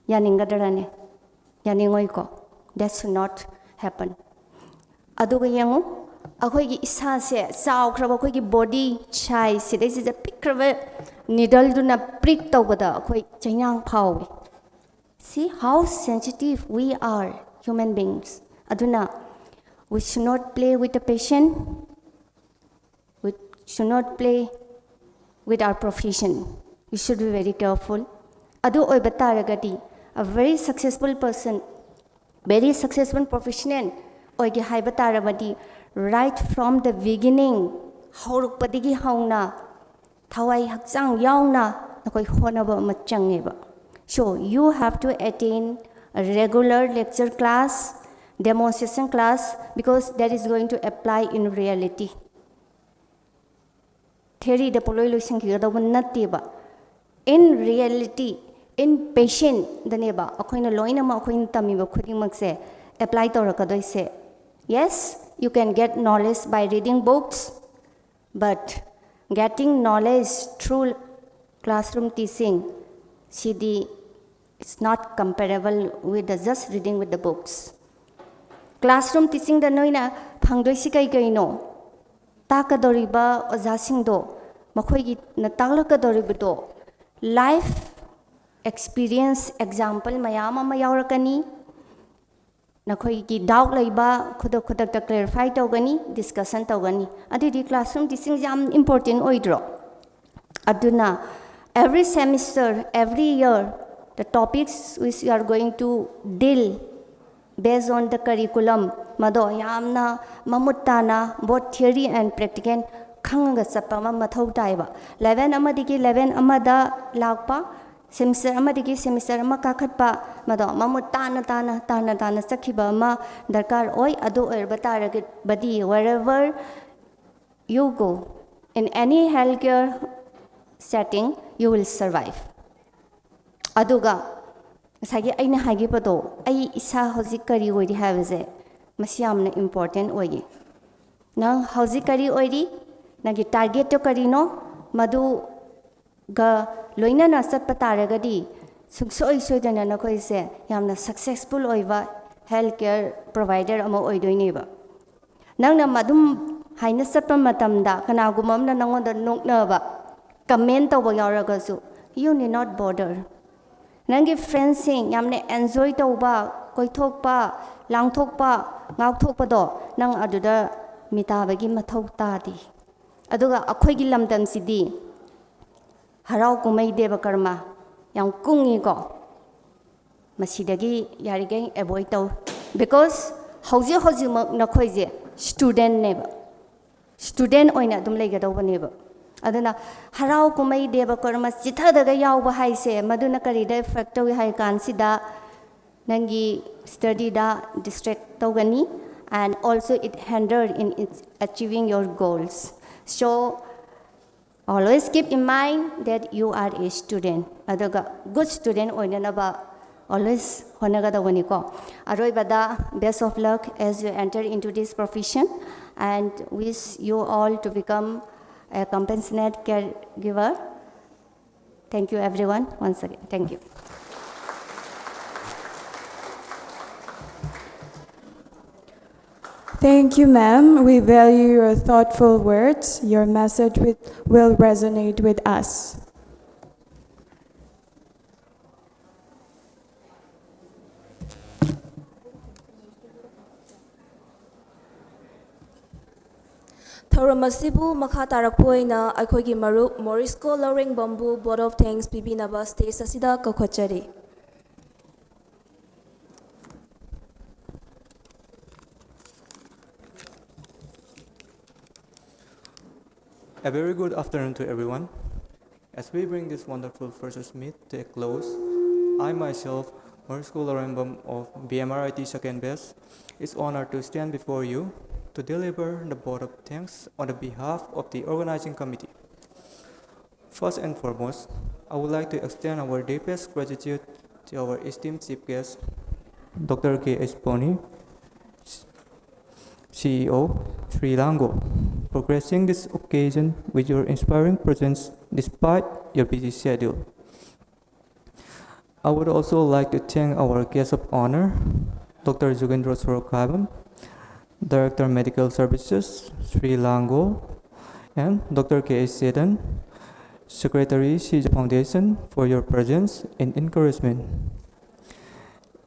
ꯌꯥꯅꯤꯡꯒꯗ꯭ꯔꯅꯦ? ꯌꯥꯅꯤꯡꯉꯣꯏꯀꯣ? That should not happen. ꯑꯗꯨꯒ ꯌꯦꯡꯉꯨ, ꯑꯩꯈꯣꯏꯒꯤ ꯏꯁꯥꯁꯦ ꯆꯥꯎꯈ꯭ꯔꯕ, ꯑꯩꯈꯣꯏꯒꯤ body size ꯁꯤꯗꯩꯁꯤꯗ ꯄꯤꯛꯈ꯭ꯔꯕ needleꯗꯨꯅ prick ꯇꯧꯕꯗ ꯑꯩꯈꯣꯏ ꯆꯩꯅꯥꯡ ꯐꯥꯎꯏ꯫ See how sensitive we are, human beings. ꯑꯗꯨꯅ, we should not play with the patient. We should not play with our profession. We should be very careful. ꯑꯗꯨ ꯑꯣꯏꯕ ꯇꯥꯔꯒꯗꯤ, a very successful person, very successful professional ꯑꯣꯏꯒꯦ ꯍꯥꯏꯕ ꯇꯥꯔꯕꯗꯤ, right from the beginning, ꯍꯧꯔꯛꯄꯗꯒꯤ ꯍꯧꯅ ꯊꯋꯥꯏ ꯍꯛꯆꯥꯡ ꯌꯥꯎꯅ ꯅꯈꯣꯏ ꯍꯣꯠꯅꯕ ꯑꯃ ꯆꯪꯉꯦꯕ꯫ So you have to attend a regular lecture class, demonstration class, because that is going to apply in reality. Theoryꯗ ꯄꯨꯡꯂꯣꯏ ꯂꯣꯏꯁꯤꯟꯈꯤꯒꯗꯧꯕ ꯅꯠꯇꯦꯕ꯫ In reality, in patientꯗꯅꯦꯕ ꯑꯩꯈꯣꯏꯅ ꯂꯣꯏꯅꯃꯛ, ꯑꯩꯈꯣꯏꯅ ꯇꯝꯃꯤꯕ ꯈꯨꯗꯤꯡꯃꯛꯁꯦ apply ꯇꯧꯔꯛꯀꯗꯣꯏꯁꯦ꯫ Yes, you can get knowledge by reading books, but getting knowledge through classroom teaching CD, it's not comparable with the just reading with the books. Classroom teachingꯗ ꯅꯣꯏꯅ ꯐꯪꯗꯣꯏꯁꯤ ꯀꯩ ꯀꯩꯅꯣ? ꯇꯥꯛꯀꯗꯧꯔꯤꯕ ꯑꯣꯖꯥꯁꯤꯡꯗꯣ, ꯃꯈꯣꯏꯒꯤꯅ ꯇꯥꯛꯂꯛꯀꯗꯧꯔꯤꯕꯗꯣ, Life experience example ꯃꯌꯥꯝ ꯑꯃ ꯌꯥꯎꯔꯛꯀꯅꯤ꯫ ꯅꯈꯣꯏꯒꯤ doubt ꯂꯩꯕ ꯈꯨꯗꯛ ꯈꯨꯗꯛꯇ clarify ꯇꯧꯒꯅꯤ, discussion ꯇꯧꯒꯅꯤ꯫ ꯑꯗꯨꯗꯤ classroom teaching ꯌꯥꯝ important ꯑꯣꯏꯗ꯭ꯔꯣ? ꯑꯗꯨꯅ every semester, every year, the topics which you are going to deal based on the curriculum, ꯃꯗꯣ ꯌꯥꯝꯅ ꯃꯃꯨꯠ ꯇꯥꯅ both theory and practical ꯈꯪꯉꯒ ꯆꯠꯄ ꯑꯃ ꯃꯊꯧ ꯇꯥꯏꯕ꯫ Level ꯑꯃꯗꯒꯤ level ꯑꯃꯗ ꯂꯥꯛꯄ, semester ꯑꯃꯗꯒꯤ semester ꯑꯃ ꯀꯥꯈꯠꯄ, ꯃꯗꯣ ꯃꯃꯨꯠ ꯇꯥꯅ ꯇꯥꯅ, ꯇꯥꯅ ꯇꯥꯅ ꯆꯠꯈꯤꯕ ꯑꯃ ꯗꯔꯀꯥꯔ ꯑꯣꯏ꯫ ꯑꯗꯨ ꯑꯣꯏꯔꯕ ꯇꯥꯔꯒꯗꯤ, wherever you go, in any healthcare setting, you will survive. ꯑꯗꯨꯒ ꯉꯁꯥꯏꯒꯤ ꯑꯩꯅ ꯍꯥꯏꯈꯤꯕꯗꯣ, ꯑꯩ ꯏꯁꯥ ꯍꯧꯖꯤꯛ ꯀꯔꯤ ꯑꯣꯏꯔꯤ ꯍꯥꯏꯕꯁꯦ, ꯃꯁꯤ ꯌꯥꯝꯅ important ꯑꯣꯏꯌꯦ꯫ ꯅꯪ ꯍꯧꯖꯤꯛ ꯀꯔꯤ ꯑꯣꯏꯔꯤ? ꯅꯪꯒꯤ targetꯇꯣ ꯀꯔꯤꯅꯣ? ꯃꯗꯨꯒ ꯂꯣꯏꯅꯅ ꯆꯠꯄ ꯇꯥꯔꯒꯗꯤ, ꯁꯨꯡꯁꯣꯏ ꯁꯣꯏꯗꯅ ꯅꯈꯣꯏꯁꯦ ꯌꯥꯝꯅ successful ꯑꯣꯏꯕ healthcare provider ꯑꯃ ꯑꯣꯏꯗꯣꯏꯅꯦꯕ꯫ ꯅꯪꯅ ꯃꯗꯨꯝ ꯍꯥꯏꯅ ꯆꯠꯄ ꯃꯇꯝꯗ, ꯀꯅꯥꯒꯨꯝꯕ ꯑꯃꯅ ꯅꯪꯉꯣꯟꯗ ꯅꯣꯛꯅꯕ, comment ꯇꯧꯕ ꯌꯥꯎꯔꯒꯁꯨ, you need not bother. ꯅꯪꯒꯤ friendꯁꯤꯡ ꯌꯥꯝꯅ enjoy ꯇꯧꯕ, ꯀꯣꯏꯊꯣꯛꯄ, ꯂꯥꯡꯊꯣꯛꯄ, ꯉꯥꯎꯊꯣꯛꯄꯗꯣ, ꯅꯪ ꯑꯗꯨꯗ ꯃꯤꯇꯥꯕꯒꯤ ꯃꯊꯧ ꯇꯥꯗꯦ꯫ ꯑꯗꯨꯒ ꯑꯩꯈꯣꯏꯒꯤ ꯂꯝꯗꯝꯁꯤꯗꯤ ꯍꯔꯥꯎ ꯀꯨꯝꯍꯩ ꯗꯦꯕ ꯀꯔꯃ ꯌꯥꯝ ꯀꯨꯡꯉꯤꯀꯣ꯫ ꯃꯁꯤꯗꯒꯤ ꯌꯥꯔꯤꯈꯩ avoid ꯇꯧ, because ꯍꯧꯖꯤꯛ ꯍꯧꯖꯤꯛꯃꯛ ꯅꯈꯣꯏꯁꯦ studentꯅꯦꯕ, student ꯑꯣꯏꯅ ꯑꯗꯨꯝ ꯂꯩꯒꯗꯧꯕꯅꯦꯕ꯫ ꯑꯗꯨꯅ ꯍꯔꯥꯎ ꯀꯨꯝꯍꯩ ꯗꯦꯕ ꯀꯔꯃ ꯆꯤꯊꯗꯒ ꯌꯥꯎꯕ ꯍꯥꯏꯁꯦ, ꯃꯗꯨꯅ ꯀꯔꯤꯗ effect ꯇꯧꯏ ꯍꯥꯏ ꯀꯥꯟꯁꯤꯗ, ꯅꯪꯒꯤ studyꯗ distract ꯇꯧꯒꯅꯤ, and also it hinder in achieving your goals. So always keep in mind that you are a student. ꯑꯗꯨꯒ good student ꯑꯣꯏꯅꯅꯕ always ꯍꯣꯠꯅꯒꯗꯧꯕꯅꯤꯀꯣ꯫ ꯑꯔꯣꯏꯕꯗ, best of luck as you enter into this profession, and wish you all to become a compassionate caregiver. Thank you everyone once again. Thank you. Thank you, ma'am. We value your thoughtful words. Your message with, will resonate with us. ꯊꯧꯔꯝ ꯑꯁꯤꯕꯨ ꯃꯈꯥ ꯇꯥꯔꯛꯄ ꯑꯣꯏꯅ ꯑꯩꯈꯣꯏꯒꯤ ꯃꯔꯨꯞ ꯃꯣꯔꯤꯁꯀꯣ ꯂꯧꯔꯦꯡꯕꯝꯕꯨ vote of thanks ꯄꯤꯕꯤꯅꯕ stage ꯑꯁꯤꯗ ꯀꯧꯈꯠꯆꯔꯤ꯫ A very good afternoon to everyone. As we bring this wonderful freshers meet to a close, I myself, Maurisko Lorembam of B M R I T second batch, is honored to stand before you to deliver the vote of thanks on the behalf of the organizing committee. First and foremost, I would like to extend our deepest gratitude to our esteemed chief guest, Doctor K H Poni, C E O, Sri Lango, for gracing this occasion with your inspiring presence despite your busy schedule. I would also like to thank our guest of honor, Doctor Jugendro Sorokhabam, Director Medical Services, Sri Lango, and Doctor K H Setan, Secretary, Sija Foundation, for your presence and encouragement.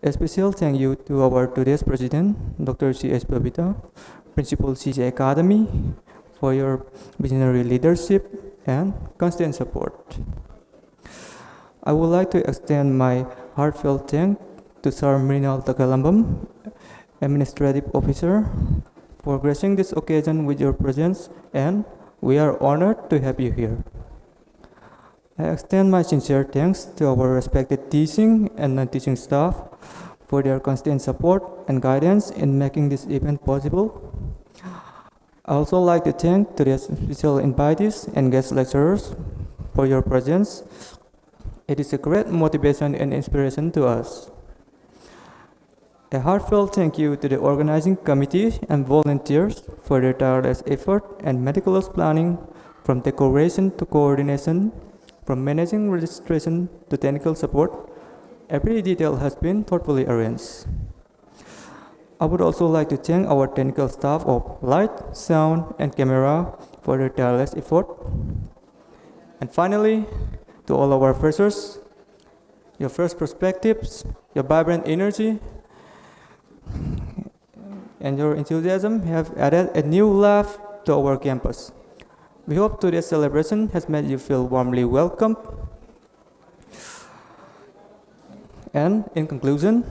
A special thank you to our today's President, Doctor C H Babita, Principal C J Academy, for your visionary leadership and constant support. I would like to extend my heartfelt thanks to Sir Mrinal Takalambam, Administrative Officer, for gracing this occasion with your presence, and we are honored to have you here. I extend my sincere thanks to our respected teaching and non-teaching staff for their constant support and guidance in making this event possible. I also like to thank today's special invitees and guest lecturers for your presence. It is a great motivation and inspiration to us. A heartfelt thank you to the organizing committee and volunteers for their tireless effort and meticulous planning, from decoration to coordination, from managing registration to technical support. Every detail has been thoughtfully arranged. I would also like to thank our technical staff of light, sound, and camera for their tireless effort. And finally, to all our freshers, your fresh perspectives, your vibrant energy, and your enthusiasm have added a new life to our campus. We hope today's celebration has made you feel warmly welcome. And in conclusion,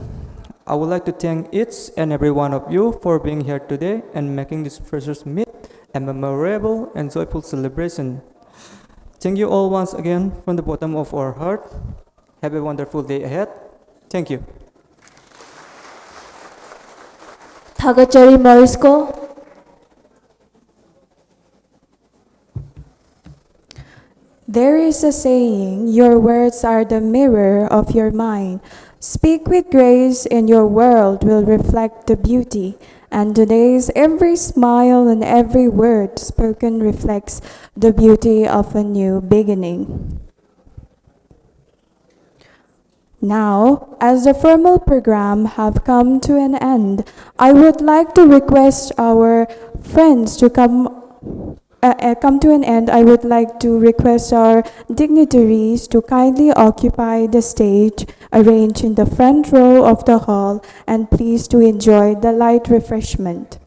I would like to thank each and every one of you for being here today and making this freshers meet a memorable and joyful celebration. Thank you all once again from the bottom of our heart. Have a wonderful day ahead. Thank you. ꯊꯥꯒꯠꯆꯔꯤ ꯃꯣꯔꯤꯁꯀꯣ꯫ There is a saying, your words are the mirror of your mind. Speak with grace, and your world will reflect the beauty. And today's every smile and every word spoken reflects the beauty of a new beginning. Now, as the formal program have come to an end, I would like to request our friends to come uh, uh, come to an end. I would like to request our dignitaries to kindly occupy the stage arranged in the front row of the hall, and please to enjoy the light refreshment.